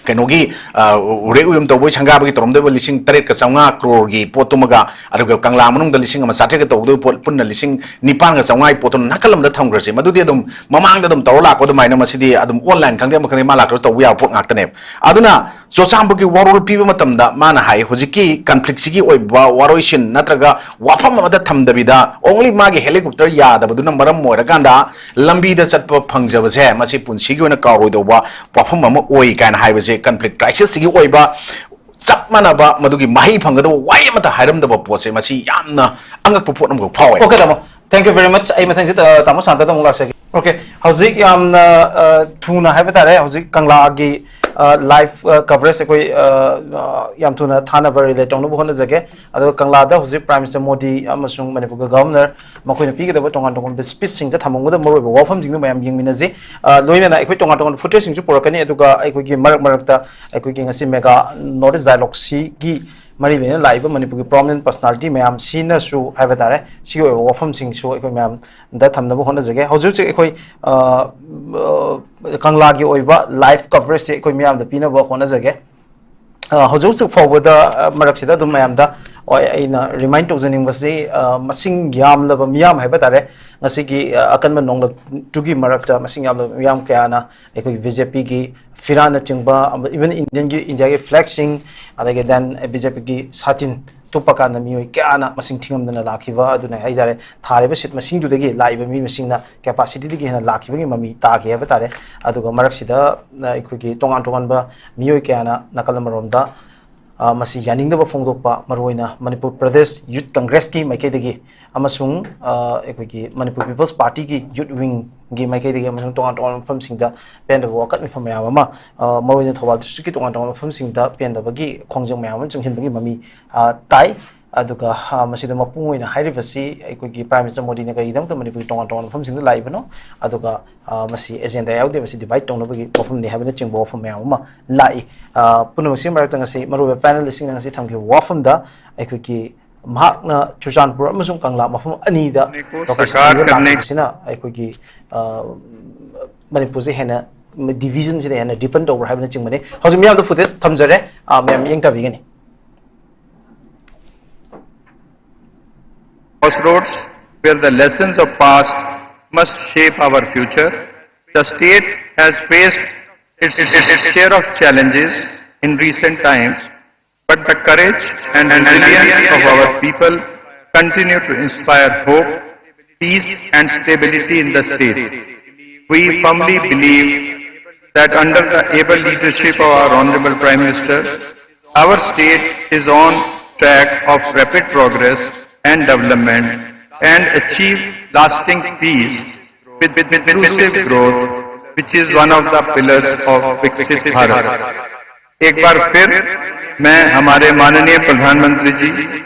ꯀꯩꯅꯣꯒꯤ, ꯑ, ꯎꯔꯦꯛ ꯎꯌꯨꯝ ꯇꯧꯕꯒꯤ ꯁꯪꯒꯥꯕꯒꯤ ꯇꯧꯔꯝꯗꯣꯏꯕ ꯂꯤꯁꯤꯡ ꯇꯔꯦꯠꯀ ꯆꯥꯝꯃꯉꯥ ꯀ꯭ꯔꯣꯔꯒꯤ ꯄꯣꯠꯇꯨꯃꯒ, ꯑꯗꯨꯒ ꯀꯪꯂꯥ ꯃꯅꯨꯡꯗ ꯂꯤꯁꯤꯡ ꯑꯃ ꯆꯥꯇ꯭ꯔꯦꯠꯀ ꯇꯧꯒꯗꯣꯏꯕ ꯄꯣꯠ ꯄꯨꯟꯅ ꯂꯤꯁꯤꯡ ꯅꯤꯄꯥꯟꯒ ꯆꯥꯝꯃꯉꯥꯒꯤ ꯄꯣꯠꯇꯨꯅ ꯅꯥꯀꯜ ꯑꯃꯗ ꯊꯝꯈ꯭ꯔꯁꯤ꯫ ꯃꯗꯨꯗꯤ ꯑꯗꯨꯝ ꯃꯃꯥꯡꯗ ꯑꯗꯨꯝ ꯇꯧꯔ ꯂꯥꯛꯄ ꯑꯗꯨꯃꯥꯏꯅ ꯃꯁꯤꯗꯤ ꯑꯗꯨꯝ online ꯈꯪꯗꯦ ꯑꯃ ꯈꯪꯗꯦ ꯃꯥ ꯂꯥꯛꯇ꯭ꯔꯁꯨ ꯇꯧꯕ ꯌꯥꯕ ꯄꯣꯠ ꯉꯥꯛꯇꯅꯦꯕ꯫ ꯑꯗꯨꯅ ꯆꯨꯔꯆꯥꯟꯄꯨꯔꯒꯤ ꯋꯥꯔꯣꯜ ꯄꯤꯕ ꯃꯇꯝꯗ ꯃꯥꯅ ꯍꯥꯏ, ꯍꯧꯖꯤꯛꯀꯤ conflictꯁꯤꯒꯤ ꯑꯣꯏꯕ ꯋꯥꯔꯣꯏꯁꯤꯟ ꯅꯠꯇ꯭ꯔꯒ ꯋꯥꯐꯝ ꯑꯃꯗ ꯊꯝꯗꯕꯤꯗ only ꯃꯥꯒꯤ helicopter ꯌꯥꯗꯕꯗꯨꯅ ꯃꯔꯝ ꯑꯣꯏꯔꯀꯥꯟꯗ ꯂꯝꯕꯤꯗ ꯆꯠꯄ ꯐꯪꯖꯕꯁꯦ ꯃꯁꯤ ꯄꯨꯟꯁꯤꯒꯤ ꯑꯣꯏꯅ ꯀꯥꯎꯔꯣꯏꯗꯧꯕ ꯋꯥꯐꯝ ꯑꯃ ꯑꯣꯏ ꯀꯥꯏꯅ ꯍꯥꯏꯕꯁꯦ conflict crisisꯁꯤꯒꯤ ꯑꯣꯏꯕ ꯆꯞ ꯃꯥꯟꯅꯕ ꯃꯗꯨꯒꯤ ꯃꯍꯩ ꯐꯪꯒꯗꯕ ꯋꯥꯍꯩ ꯑꯃꯠꯇ ꯍꯥꯏꯔꯝꯗꯕ ꯄꯣꯠꯁꯦ ꯃꯁꯤ ꯌꯥꯝꯅ ꯑꯉꯛꯄ ꯄꯣꯠ ꯑꯃꯈꯛ ꯐꯥꯎꯋꯦ꯫ Okay, ꯇꯥꯃꯣ꯫ Thank you very much. ꯑꯩ ꯃꯊꯪꯁꯤ, ꯑ, ꯇꯥꯃꯣ ꯁꯥꯟꯇꯗ ꯑꯃꯨꯛ ꯂꯥꯛꯆꯒꯦ꯫ Okay, ꯍꯧꯖꯤꯛ ꯌꯥꯝꯅ, ꯑ, ꯊꯨꯅ ꯍꯥꯏꯕ ꯇꯥꯔꯦ, ꯍꯧꯖꯤꯛ ꯀꯪꯂꯥꯒꯤ, ꯑ, live, ꯑ, coverage ꯑꯩꯈꯣꯏ, ꯑ, ꯑ, ꯌꯥꯝ ꯊꯨꯅ ꯊꯥꯅꯕ relay ꯇꯧꯅꯕ ꯍꯣꯠꯅꯖꯒꯦ꯫ ꯑꯗꯨꯒ ꯀꯪꯂꯥꯗ ꯍꯧꯖꯤꯛ Prime Minister ꯃꯣꯗꯤ ꯑꯃꯁꯨꯡ ꯃꯅꯤꯄꯨꯔꯒꯤ Governor ꯃꯈꯣꯏꯅ ꯄꯤꯒꯗꯕ ꯇꯣꯉꯥꯟ ꯇꯣꯉꯥꯟꯕ speechꯁꯤꯡꯗ ꯊꯝꯃꯝꯒꯗꯕ ꯃꯔꯨꯑꯣꯏꯕ ꯋꯥꯐꯝꯁꯤꯡꯗꯨ ꯃꯌꯥꯝ ꯌꯦꯡꯃꯤꯟꯅꯁꯤ꯫ ꯑ, ꯂꯣꯏꯅꯅ ꯑꯩꯈꯣꯏ ꯇꯣꯉꯥꯟ ꯇꯣꯉꯥꯟꯕ footageꯁꯤꯡꯁꯨ ꯄꯨꯔꯛꯀꯅꯤ, ꯑꯗꯨꯒ ꯑꯩꯈꯣꯏꯒꯤ ꯃꯔꯛ ꯃꯔꯛꯇ ꯑꯩꯈꯣꯏꯒꯤ ꯉꯁꯤ mega North East Dialogueꯁꯤꯒꯤ ꯃꯔꯤ ꯂꯩꯅꯅ ꯂꯥꯛꯏꯕ ꯃꯅꯤꯄꯨꯔꯒꯤ prominent personality ꯃꯌꯥꯝꯁꯤꯅꯁꯨ ꯍꯥꯏꯕ ꯇꯥꯔꯦ, ꯁꯤꯒꯤ ꯑꯣꯏꯕ ꯋꯥꯐꯝꯁꯤꯡꯁꯨ ꯑꯩꯈꯣꯏ ꯃꯌꯥꯝꯗ ꯊꯝꯅꯕ ꯍꯣꯠꯅꯖꯒꯦ꯫ ꯍꯧꯖꯤꯛ ꯍꯧꯖꯤꯛ ꯑꯩꯈꯣꯏ, ꯑ, ꯑ, ꯀꯪꯂꯥꯒꯤ ꯑꯣꯏꯕ live coverageꯁꯦ ꯑꯩꯈꯣꯏ ꯃꯤꯌꯥꯝꯗ ꯄꯤꯅꯕ ꯍꯣꯠꯅꯖꯒꯦ꯫ ꯑ, ꯍꯧꯖꯤꯛ ꯍꯧꯖꯤꯛ ꯐꯥꯎꯕꯗ, ꯑ, ꯃꯔꯛꯁꯤꯗ ꯑꯗꯨꯝ ꯃꯌꯥꯝꯗ, ꯍꯣꯏ, ꯑꯩꯅ remind ꯇꯧꯖꯅꯤꯡꯕꯁꯤ, ꯑ, ꯃꯁꯤꯡ ꯌꯥꯝꯂꯕ ꯃꯤꯌꯥꯝ ꯍꯥꯏꯕ ꯇꯥꯔꯦ, ꯉꯁꯤꯒꯤ, ꯑ, ꯑꯀꯟꯕ ꯅꯣꯡꯂꯛꯇꯨꯒꯤ ꯃꯔꯛꯇ ꯃꯁꯤꯡ ꯌꯥꯝꯂꯕ ꯃꯤꯌꯥꯝ ꯀꯌꯥꯅ ꯑꯩꯈꯣꯏꯒꯤ BJPꯒꯤ ꯐꯤꯔꯥꯟꯅꯆꯤꯡꯕ, even Indianꯒꯤ, Indiaꯒꯤ flagꯁꯤꯡ, ꯑꯗꯒꯤ then BJPꯒꯤ ꯁꯥꯇꯤꯟ ꯇꯨꯞꯄ ꯀꯥꯟꯗ ꯃꯤꯑꯣꯏ ꯀꯌꯥꯅ ꯃꯁꯤꯡ ꯊꯤꯉꯝꯗꯅ ꯂꯥꯛꯈꯤꯕ ꯑꯗꯨꯅ ꯍꯥꯏ ꯇꯥꯔꯦ, ꯊꯥꯔꯤꯕ seat ꯃꯁꯤꯡꯗꯨꯗꯒꯤ ꯂꯥꯛꯏꯕ ꯃꯤ ꯃꯁꯤꯡꯅ capacityꯗꯒꯤ ꯍꯦꯟꯅ ꯂꯥꯛꯈꯤꯕꯒꯤ ꯃꯃꯤ ꯇꯥꯈꯤ ꯍꯥꯏꯕ ꯇꯥꯔꯦ꯫ ꯑꯗꯨꯒ ꯃꯔꯛꯁꯤꯗ, ꯑ, ꯑꯩꯈꯣꯏꯒꯤ ꯇꯣꯉꯥꯟ ꯇꯣꯉꯥꯟꯕ ꯃꯤꯑꯣꯏ ꯀꯌꯥꯅ ꯅꯥꯀꯜ ꯑꯃꯔꯣꯝꯗ, ꯑ, ꯃꯁꯤ ꯌꯥꯅꯤꯡꯗꯕ ꯐꯣꯡꯗꯣꯛꯄ, ꯃꯔꯨꯑꯣꯏꯅ ꯃꯅꯤꯄꯨꯔ ꯄ꯭ꯔꯗꯦꯁ ꯌꯨꯠ ꯀꯪꯒ꯭ꯔꯦꯁꯀꯤ ꯃꯥꯏꯀꯩꯗꯒꯤ ꯑꯃꯁꯨꯡ, ꯑ, ꯑꯩꯈꯣꯏꯒꯤ ꯃꯅꯤꯄꯨꯔ ꯄꯤꯄꯜꯁ ꯄꯥꯔꯇꯤꯒꯤ ꯌꯨꯠ ꯋꯤꯡꯒꯤ ꯃꯥꯏꯀꯩꯗꯒꯤ ꯑꯃꯁꯨꯡ ꯇꯣꯉꯥꯟ ꯇꯣꯉꯥꯟꯕ ꯃꯐꯝꯁꯤꯡꯗ ꯄꯦꯟꯗꯕ ꯋꯥꯀꯠ ꯃꯤꯐꯝ ꯃꯌꯥꯝ ꯑꯃ, ꯑ, ꯃꯔꯨꯑꯣꯏꯅ ꯊꯧꯕꯥꯜ districtꯀꯤ ꯇꯣꯉꯥꯟ ꯇꯣꯉꯥꯟꯕ ꯃꯐꯝꯁꯤꯡꯗ ꯄꯦꯟꯗꯕꯒꯤ ꯈꯣꯡꯖꯪ ꯃꯌꯥꯝ ꯑꯃ ꯆꯪꯁꯤꯟꯕꯒꯤ ꯃꯃꯤ, ꯑ, ꯇꯥꯏ꯫ ꯑꯗꯨꯒ, ꯑ, ꯃꯁꯤꯗ ꯃꯄꯨꯡ ꯑꯣꯏꯅ ꯍꯥꯏꯔꯤꯕꯁꯤ ꯑꯩꯈꯣꯏꯒꯤ Prime Minister ꯃꯣꯗꯤꯅ ꯀꯔꯤꯒꯤꯗꯃꯛꯇ ꯃꯅꯤꯄꯨꯔꯒꯤ ꯇꯣꯉꯥꯟ ꯇꯣꯉꯥꯟꯕ ꯃꯐꯝꯁꯤꯡꯗ ꯂꯥꯛꯏꯕꯅꯣ, ꯑꯗꯨꯒ, ꯑ, ꯃꯁꯤ agenda ꯌꯥꯎꯗꯦ, ꯃꯁꯤ divide ꯇꯧꯅꯕꯒꯤ ꯋꯥꯐꯝꯅꯤ ꯍꯥꯏꯕꯅꯆꯤꯡꯕ ꯋꯥꯐꯝ ꯃꯌꯥꯝ ꯑꯃ ꯂꯥꯛꯏ꯫ ꯑ, ꯄꯨꯝꯅꯃꯛꯁꯤꯒꯤ ꯃꯔꯛꯇ ꯉꯁꯤ ꯃꯔꯨꯑꯣꯏꯕ panelistꯁꯤꯡꯅ ꯉꯁꯤ ꯊꯝꯈꯤꯕ ꯋꯥꯐꯝꯗ ꯑꯩꯈꯣꯏꯒꯤ ꯃꯍꯥꯛꯅ ꯆꯨꯔꯆꯥꯟꯄꯨꯔ ꯑꯃꯁꯨꯡ ꯀꯪꯂꯥ ꯃꯐꯝ ꯑꯅꯤꯗ location ꯑꯅꯤꯗ ꯂꯥꯛꯈꯤꯕꯁꯤꯅ ꯑꯩꯈꯣꯏꯒꯤ, ꯑ, ꯃꯅꯤꯄꯨꯔꯁꯦ ꯍꯦꯟꯅ ꯗꯤꯕꯤꯖꯟꯁꯤꯅ ꯍꯦꯟꯅ ꯗꯤꯄꯦꯟ ꯇꯧꯕ꯭ꯔꯥ ꯍꯥꯏꯕꯅꯆꯤꯡꯕꯅꯤ꯫ ꯍꯧꯖꯤꯛ ꯃꯤꯌꯥꯝꯗ ꯐꯨꯇꯦꯖ ꯊꯝꯖꯔꯦ, ꯑ, ꯃꯌꯥꯝ ꯌꯦꯡꯊꯕꯤꯒꯅꯤ꯫ Crossroads where the lessons of past must shape our future. The state has faced its, its share of challenges in recent times, but the courage and resilience of our people continue to inspire hope, peace and stability in the state. We firmly believe that under the able leadership of our Honorable Prime Minister, our state is on track of rapid progress and development and achieve lasting peace with, with inclusive growth, which is one of the pillars of Viksit Bharat. एक बार फिर मैं हमारे माननीय प्रधानमंत्री जी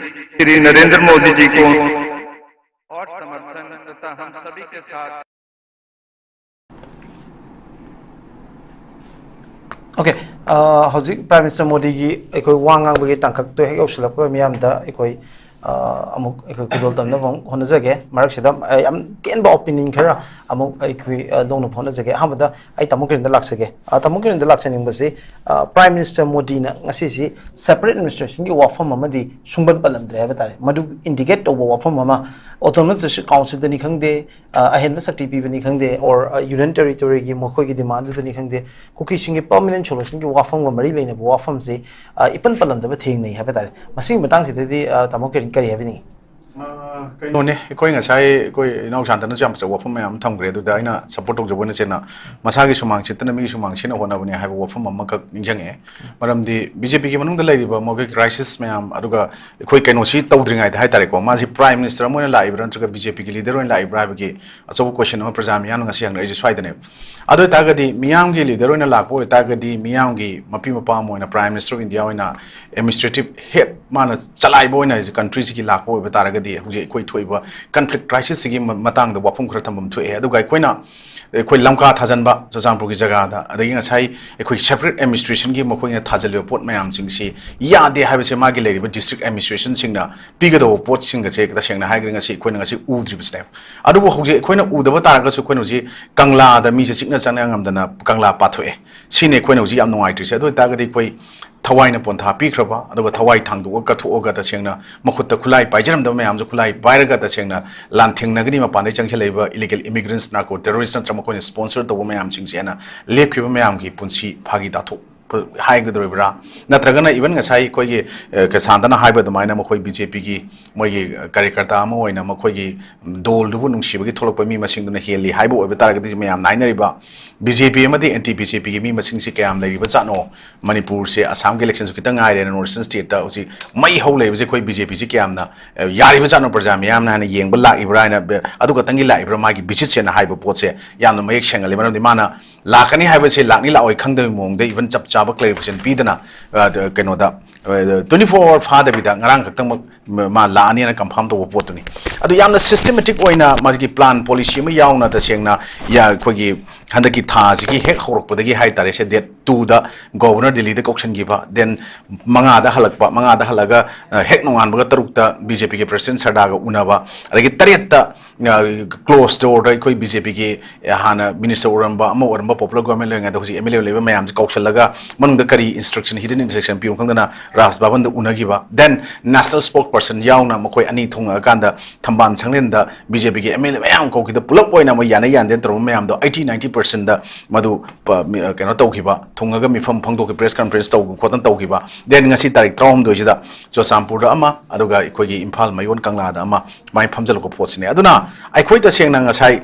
श्री नरेंद्र मोदी जी को और समर्थन तथा हम सभी के साथ ꯑꯣꯀꯦ, ꯍꯧꯖꯤꯛ ꯄ꯭ꯔꯥꯏꯝ ꯃꯤꯅꯤꯁꯇꯔ ꯃꯣꯗꯤꯒꯤ ꯑꯩꯈꯣꯏ ꯋꯥ ꯉꯥꯡꯕꯒꯤ ꯇꯥꯡꯀꯛꯇꯣ ꯍꯦꯛ ꯌꯧꯁꯤꯜꯂꯛꯄ ꯃꯤꯌꯥꯝꯗ ꯑꯩꯈꯣꯏ ꯑꯃꯨꯛ ꯑꯩꯈꯣꯏ ꯈꯨꯗꯣꯜ ꯇꯝꯅꯕ ꯑꯃꯨꯛ ꯍꯣꯠꯅꯖꯒꯦ꯫ ꯃꯔꯛꯁꯤꯗ ꯌꯥꯝ ꯇꯦꯟꯕ ꯑꯣꯄꯤꯅꯤꯌꯟ ꯈꯔ ꯑꯃꯨꯛ ꯑꯩꯈꯣꯏ ꯂꯧꯅꯕ ꯍꯣꯠꯅꯖꯒꯦ꯫ ꯑꯍꯥꯟꯕꯗ ꯑꯩ ꯇꯥꯃꯣ ꯀꯤꯔꯟꯗ ꯂꯥꯛꯆꯒꯦ꯫ ꯇꯥꯃꯣ ꯀꯤꯔꯟꯗ ꯂꯥꯛꯆꯅꯤꯡꯕꯁꯤ, ꯄ꯭ꯔꯥꯏꯝ ꯃꯤꯅꯤꯁꯇꯔ ꯃꯣꯗꯤꯅ ꯉꯁꯤꯁꯤ ꯁꯦꯄꯔꯦꯠ ꯑꯦꯗꯃꯤꯅꯤꯁꯇ꯭ꯔꯦꯁꯟꯒꯤ ꯋꯥꯐꯝ ꯑꯃꯗꯤ ꯁꯨꯡꯄꯟ ꯄꯜꯂꯝꯗ꯭ꯔꯦ ꯍꯥꯏꯕ ꯇꯥꯔꯦ꯫ ꯃꯗꯨ ꯏꯟꯗꯤꯀꯦꯠ ꯇꯧꯕ ꯋꯥꯐꯝ ꯑꯃ, ꯑꯣꯇꯣꯅꯣꯃꯁ ꯗꯤꯁꯇ꯭ꯔꯤꯛ ꯀꯥꯎꯟꯁꯤꯜꯗꯅꯤ ꯈꯪꯗꯦ, ꯑꯍꯦꯟꯕ ꯁꯛꯇꯤ ꯄꯤꯕꯅꯤ ꯈꯪꯗꯦ, ꯑꯣꯔ ꯌꯨꯅꯤꯌꯟ ꯇꯦꯔꯤꯇꯣꯔꯤꯒꯤ ꯃꯈꯣꯏꯒꯤ ꯗꯤꯃꯥꯟꯗꯨꯗꯅꯤ ꯈꯪꯗꯦ, ꯀꯨꯀꯤꯁꯤꯡꯒꯤ ꯄꯔꯃꯅꯦꯟ ꯁꯣꯂꯨꯁꯟꯒꯤ ꯋꯥꯐꯝꯒ ꯃꯔꯤ ꯂꯩꯅꯕ ꯋꯥꯐꯝꯁꯤ ꯏꯄꯟ ꯄꯜꯂꯝꯗꯕ ꯊꯦꯡꯅꯩ ꯍꯥꯏꯕ ꯇꯥꯔꯦ꯫ ꯃꯁꯤꯒꯤ ꯃꯇꯥꯡꯁꯤꯗꯗꯤ ꯇꯥꯃꯣ ꯀꯤꯔꯟ ꯀꯔꯤ ꯍꯥꯏꯕꯤꯅꯤꯡꯉꯤ? ꯀꯩꯅꯣꯅꯦ, ꯑꯩꯈꯣꯏ ꯉꯁꯥꯏ ꯑꯩꯈꯣꯏ ꯏꯅꯥꯎ ꯁꯥꯟꯇꯅꯁꯨ ꯌꯥꯝ ꯐꯖꯕ ꯋꯥꯐꯝ ꯃꯌꯥꯝ ꯑꯃ ꯊꯝꯈ꯭ꯔꯦ꯫ ꯑꯗꯨꯗ ꯑꯩꯅ ꯁꯞꯄꯣꯔꯠ ꯇꯧꯖꯕ ꯑꯣꯏꯅ ꯆꯦꯟꯅ ꯃꯁꯥꯒꯤ ꯁꯨꯃꯥꯡ ꯁꯤꯠꯇꯅ ꯃꯤꯒꯤ ꯁꯨꯃꯥꯡ ꯁꯤꯠꯅ ꯍꯣꯠꯅꯕꯅꯦ ꯍꯥꯏꯕ ꯋꯥꯐꯝ ꯑꯃꯈꯛ ꯅꯤꯡꯁꯤꯡꯉꯛꯑꯦ꯫ ꯃꯔꯝꯗꯤ ꯕꯤ ꯖꯦ ꯄꯤꯒꯤ ꯃꯅꯨꯡꯗ ꯂꯩꯔꯤꯕ ꯃꯈꯣꯏꯒꯤ ꯀ꯭ꯔꯥꯏꯁꯤꯁ ꯃꯌꯥꯝ, ꯑꯗꯨꯒ ꯑꯩꯈꯣꯏ ꯀꯩꯅꯣꯁꯤ ꯇꯧꯗ꯭ꯔꯤꯉꯩꯗ ꯍꯥꯏꯇꯥꯔꯦꯀꯣ, ꯃꯥꯁꯤ ꯄ꯭ꯔꯥꯏꯝ ꯃꯤꯅꯤꯁꯇꯔ ꯑꯃ ꯑꯣꯏꯅ ꯂꯥꯛꯏꯕ꯭ꯔꯥ ꯅꯠꯇ꯭ꯔꯒ ꯕꯤ ꯖꯦ ꯄꯤꯒꯤ ꯂꯤꯗꯔ ꯑꯣꯏꯅ ꯂꯥꯛꯏꯕ꯭ꯔꯥ ꯍꯥꯏꯕꯒꯤ ꯑꯆꯧꯕ ꯀꯣꯏꯁꯟ ꯑꯃ ꯄ꯭ꯔꯖꯥ ꯃꯤꯌꯥꯝꯅ ꯉꯁꯤ ꯍꯪꯅꯔꯛꯏꯁꯦ ꯁ꯭ꯋꯥꯏꯗꯅꯦꯕ꯫ ꯑꯗꯨ ꯑꯣꯏꯇꯥꯔꯒꯗꯤ ꯃꯤꯌꯥꯝꯒꯤ ꯂꯤꯗꯔ ꯑꯣꯏꯅ ꯂꯥꯛꯄ ꯑꯣꯏꯇꯥꯔꯒꯗꯤ, ꯃꯤꯌꯥꯝꯒꯤ ꯃꯄꯤ ꯃꯄꯥ ꯑꯃ ꯑꯣꯏꯅ, ꯄ꯭ꯔꯥꯏꯝ ꯃꯤꯅꯤꯁꯇꯔ ꯑꯣꯐ ꯏꯟꯗꯤꯌꯥ ꯑꯣꯏꯅ, ꯑꯦꯗꯃꯤꯅꯤꯁꯇ꯭ꯔꯦꯇꯤꯚ ꯍꯦꯗ ꯃꯥꯅ ꯆꯂꯥꯏꯕ ꯑꯣꯏꯅ ꯀꯟꯇ꯭ꯔꯤꯁꯤꯒꯤ ꯂꯥꯛꯄ ꯑꯣꯏꯕ ꯇꯥꯔꯒꯗꯤ, ꯍꯧꯖꯤꯛ ꯑꯩꯈꯣꯏ ꯊꯣꯛꯏꯕ ꯀꯟꯐ꯭ꯂꯤꯛ ꯀ꯭ꯔꯥꯏꯁꯤꯁꯁꯤꯒꯤ ꯃꯇꯥꯡꯗ ꯋꯥꯐꯝ ꯈꯔ ꯊꯝꯐꯝ ꯊꯣꯛꯑꯦ꯫ ꯑꯗꯨꯒ ꯑꯩꯈꯣꯏꯅ ꯑꯩꯈꯣꯏ ꯂꯝꯀꯥ ꯊꯥꯖꯤꯟꯕ ꯆꯨꯔꯆꯥꯟꯄꯨꯔꯒꯤ ꯖꯒꯥꯗ, ꯑꯗꯒꯤ ꯉꯁꯥꯏ ꯑꯩꯈꯣꯏ separate administrationꯒꯤ ꯃꯈꯣꯏꯅ ꯊꯥꯖꯤꯜꯂꯤꯕ ꯄꯣꯠ ꯃꯌꯥꯝꯁꯤꯡꯁꯤ ꯌꯥꯗꯦ ꯍꯥꯏꯕꯁꯦ ꯃꯥꯒꯤ ꯂꯩꯔꯤꯕ district administrationꯁꯤꯡꯅ ꯄꯤꯒꯗꯧꯕ ꯄꯣꯠꯁꯤꯡ ꯑꯁꯦ ꯇꯁꯦꯡꯅ ꯍꯥꯏꯔꯒꯗꯤ ꯉꯁꯤ ꯑꯩꯈꯣꯏꯅ ꯉꯁꯤ ꯎꯗ꯭ꯔꯤꯕꯁꯤꯅꯦꯕ꯫ ꯑꯗꯨꯕꯨ ꯍꯧꯖꯤꯛ ꯑꯩꯈꯣꯏꯅ ꯎꯗꯕ ꯇꯥꯔꯒꯁꯨ ꯑꯩꯈꯣꯏꯅ ꯍꯧꯖꯤꯛ ꯀꯪꯂꯥꯗ ꯃꯤꯁꯦ ꯆꯤꯛꯅ ꯆꯪꯅ ꯉꯝꯗꯅ ꯀꯪꯂꯥ ꯄꯥꯊꯣꯛꯑꯦ꯫ ꯁꯤꯅꯤ ꯑꯩꯈꯣꯏꯅ ꯍꯧꯖꯤꯛ ꯌꯥꯝ ꯅꯨꯡꯉꯥꯏꯇ꯭ꯔꯤꯁꯦ꯫ ꯑꯗꯨ ꯑꯣꯏꯇꯥꯔꯒꯗꯤ ꯑꯩꯈꯣꯏ ꯊꯋꯥꯏꯅ ꯄꯣꯟꯊꯥ ꯄꯤꯈ꯭ꯔꯕ, ꯑꯗꯨꯒ ꯊꯋꯥꯏ ꯊꯥꯡꯗꯣꯛꯑꯒ ꯀꯠꯊꯣꯛꯑꯒ ꯇꯁꯦꯡꯅ ꯃꯈꯨꯠꯇ ꯈꯨꯠꯂꯥꯏ ꯄꯥꯏꯖꯔꯝꯗꯕ ꯃꯌꯥꯝꯁꯨ ꯈꯨꯠꯂꯥꯏ ꯄꯥꯏꯔꯒ ꯇꯁꯦꯡꯅ ꯂꯥꯟꯊꯦꯡꯅꯒꯅꯤ꯫ ꯃꯄꯥꯟꯗꯒꯤ ꯆꯪꯁꯤꯜꯂꯛꯏꯕ illegal immigrants, narco terrorists ꯅꯠꯇ꯭ꯔꯒ ꯃꯈꯣꯏꯅ sponsor ꯇꯧꯕ ꯃꯌꯥꯝꯁꯤꯡꯁꯦꯅ ꯂꯦꯞꯈꯤꯕ ꯃꯌꯥꯝꯒꯤ ꯄꯨꯟꯁꯤ ꯐꯥꯒꯤ ꯇꯥꯊꯣꯛꯄ ꯍꯥꯏꯒꯗꯧꯔꯤꯕ꯭ꯔꯥ? ꯅꯠꯇ꯭ꯔꯒꯅ even ꯉꯁꯥꯏ ꯑꯩꯈꯣꯏꯒꯤ, ꯑ, ꯀꯁꯥꯟꯇꯅ ꯍꯥꯏꯕ ꯑꯗꯨꯃꯥꯏꯅ ꯃꯈꯣꯏ BJPꯒꯤ ꯃꯣꯏꯒꯤ, ꯑ, ꯀꯥꯔꯌꯀꯔꯇꯥ ꯑꯃ ꯑꯣꯏꯅ ꯃꯈꯣꯏꯒꯤ ꯗꯣꯜꯗꯨꯕꯨ ꯅꯨꯡꯁꯤꯕꯒꯤ ꯊꯣꯛꯂꯛꯄ ꯃꯤ ꯃꯁꯤꯡꯗꯨꯅ ꯍꯦꯜꯂꯤ ꯍꯥꯏꯕ ꯑꯣꯏꯕ ꯇꯥꯔꯒꯗꯤ ꯃꯌꯥꯝꯅ ꯍꯥꯏꯅꯔꯤꯕ BJP ꯑꯃꯗꯤ anti BJPꯒꯤ ꯃꯤ ꯃꯁꯤꯡꯁꯤ ꯀꯌꯥꯝ ꯂꯩꯔꯤꯕꯖꯥꯠꯅꯣ? ꯃꯅꯤꯄꯨꯔꯁꯦ, ꯑꯁꯥꯝꯒꯤ electionꯁꯨ ꯈꯤꯇꯪ ꯉꯥꯏꯔꯦꯅ, North Eastern stateꯇ ꯍꯧꯖꯤꯛ ꯃꯩ ꯍꯧ ꯂꯩꯕꯁꯦ ꯑꯩꯈꯣꯏ BJPꯁꯤ ꯀꯌꯥꯝꯅ, ꯑ, ꯌꯥꯔꯤꯕꯖꯥꯠꯅꯣ? ꯄ꯭ꯔꯖꯥ ꯃꯤꯌꯥꯝꯅ ꯍꯥꯏꯅ ꯌꯦꯡꯕ ꯂꯥꯛꯏꯕ꯭ꯔꯥ ꯍꯥꯏꯅ, ꯑ, ꯑꯗꯨ ꯈꯛꯇꯪꯒꯤ ꯂꯥꯛꯏꯕ꯭ꯔꯥ ꯃꯥꯒꯤ visitꯁꯦꯅ ꯍꯥꯏꯕ ꯄꯣꯠꯁꯦ ꯌꯥꯝꯅ ꯃꯌꯦꯛ ꯁꯦꯡꯍꯜꯂꯤ꯫ ꯃꯔꯝꯗꯤ ꯃꯥꯅ ꯂꯥꯛꯀꯅꯤ ꯍꯥꯏꯕꯁꯦ ꯂꯥꯛꯅꯤ ꯂꯥꯛꯑꯣꯏ ꯈꯪꯗꯕꯒꯤ ꯃꯑꯣꯡꯗ even ꯆꯞ ꯆꯥꯕ clarification ꯄꯤꯗꯅ, ꯑ, ꯀꯩꯅꯣꯗ, ꯑ, twenty four hour ꯐꯥꯗꯕꯤꯗ ꯉꯔꯥꯡ ꯈꯛꯇꯪꯃꯛ ꯃ-, ꯃꯥ ꯂꯥꯛꯑꯅꯤꯅ confirm ꯇꯧꯕ ꯄꯣꯠꯇꯨꯅꯤ꯫ ꯑꯗꯨ ꯌꯥꯝꯅ systematic ꯑꯣꯏꯅ ꯃꯥꯒꯤ plan policy ꯑꯃ ꯌꯥꯎꯅ ꯇꯁꯦꯡꯅ ꯌꯥ-, ꯑꯩꯈꯣꯏꯒꯤ ꯍꯟꯗꯛꯀꯤ ꯊꯥꯁꯤꯒꯤ ꯍꯦꯛ ꯍꯧꯔꯛꯄꯗꯒꯤ ꯍꯥꯏꯇꯥꯔꯦ, ꯁꯦ date twoꯗ governor ꯗꯤꯜꯂꯤꯗ ꯀꯧꯁꯤꯟꯈꯤꯕ, then ꯃꯉꯥꯗ ꯍꯜꯂꯛꯄ, ꯃꯉꯥꯗ ꯍꯜꯂꯛꯑꯒ, ꯑ, ꯍꯦꯛ ꯅꯣꯡꯉꯥꯟꯕꯒ ꯇꯔꯨꯛꯇ BJPꯒꯤ president ꯁꯔꯗꯥꯒ ꯎꯅꯕ, ꯑꯗꯒꯤ ꯇꯔꯦꯠꯇ, ꯑ, closed doorꯗ ꯑꯩꯈꯣꯏ BJPꯒꯤ ꯍꯥꯟꯅ minister ꯑꯣꯏꯔꯝꯕ, ꯑꯃ ꯑꯣꯏꯔꯝꯕ, popular government ꯂꯩꯔꯤꯉꯩꯗ ꯍꯧꯖꯤꯛ MLA ꯂꯩꯕ ꯃꯌꯥꯝꯁꯦ ꯀꯧꯁꯤꯜꯂꯒ ꯃꯅꯨꯡꯗ ꯀꯔꯤ instruction, hidden instruction ꯄꯤꯕ ꯈꯪꯗꯅ ꯔꯥꯖ ꯚꯕꯟꯗ ꯎꯅꯈꯤꯕ, then national spokesperson ꯌꯥꯎꯅ ꯃꯈꯣꯏ ꯑꯅꯤ ꯊꯨꯡꯉꯛꯑꯀꯥꯟꯗ ꯊꯝꯕꯥꯜ ꯁꯪꯂꯦꯟꯗ BJPꯒꯤ MLA ꯃꯌꯥꯝ ꯀꯧꯈꯤꯗ ꯄꯨꯂꯞ ꯑꯣꯏꯅ ꯃꯣꯏ ꯌꯥꯅ ꯌꯥꯟꯗꯦꯅ ꯇꯧꯔꯝꯕ ꯃꯌꯥꯝꯗꯣ eighty ninety percentꯗ ꯃꯗꯨ ꯄ-, ꯃꯤ-, ꯑ, ꯀꯩꯅꯣ ꯇꯧꯈꯤꯕ, ꯊꯨꯡꯉꯒ ꯃꯤꯐꯝ ꯐꯣꯡꯗꯣꯛꯈꯤ, press conference ꯇꯧ ꯈꯣꯠꯇꯅ ꯇꯧꯈꯤꯕ꯫ Then ꯉꯁꯤ ꯇꯥꯔꯤꯛ ꯇꯔꯥꯍꯨꯝꯗꯣꯏꯁꯤꯗ ꯆꯨꯔꯆꯥꯟꯄꯨꯔꯗ ꯑꯃ, ꯑꯗꯨꯒ ꯑꯩꯈꯣꯏꯒꯤ ꯏꯝꯐꯥꯜ ꯃꯌꯣꯟ ꯀꯪꯂꯥꯗ ꯑꯃ, ꯁꯨꯃꯥꯏꯅ ꯐꯝꯖꯤꯜꯂꯛꯄ ꯄꯣꯠꯁꯤꯅꯦ꯫ ꯑꯗꯨꯅ ꯑꯩꯈꯣꯏ ꯇꯁꯦꯡꯅ ꯉꯁꯥꯏ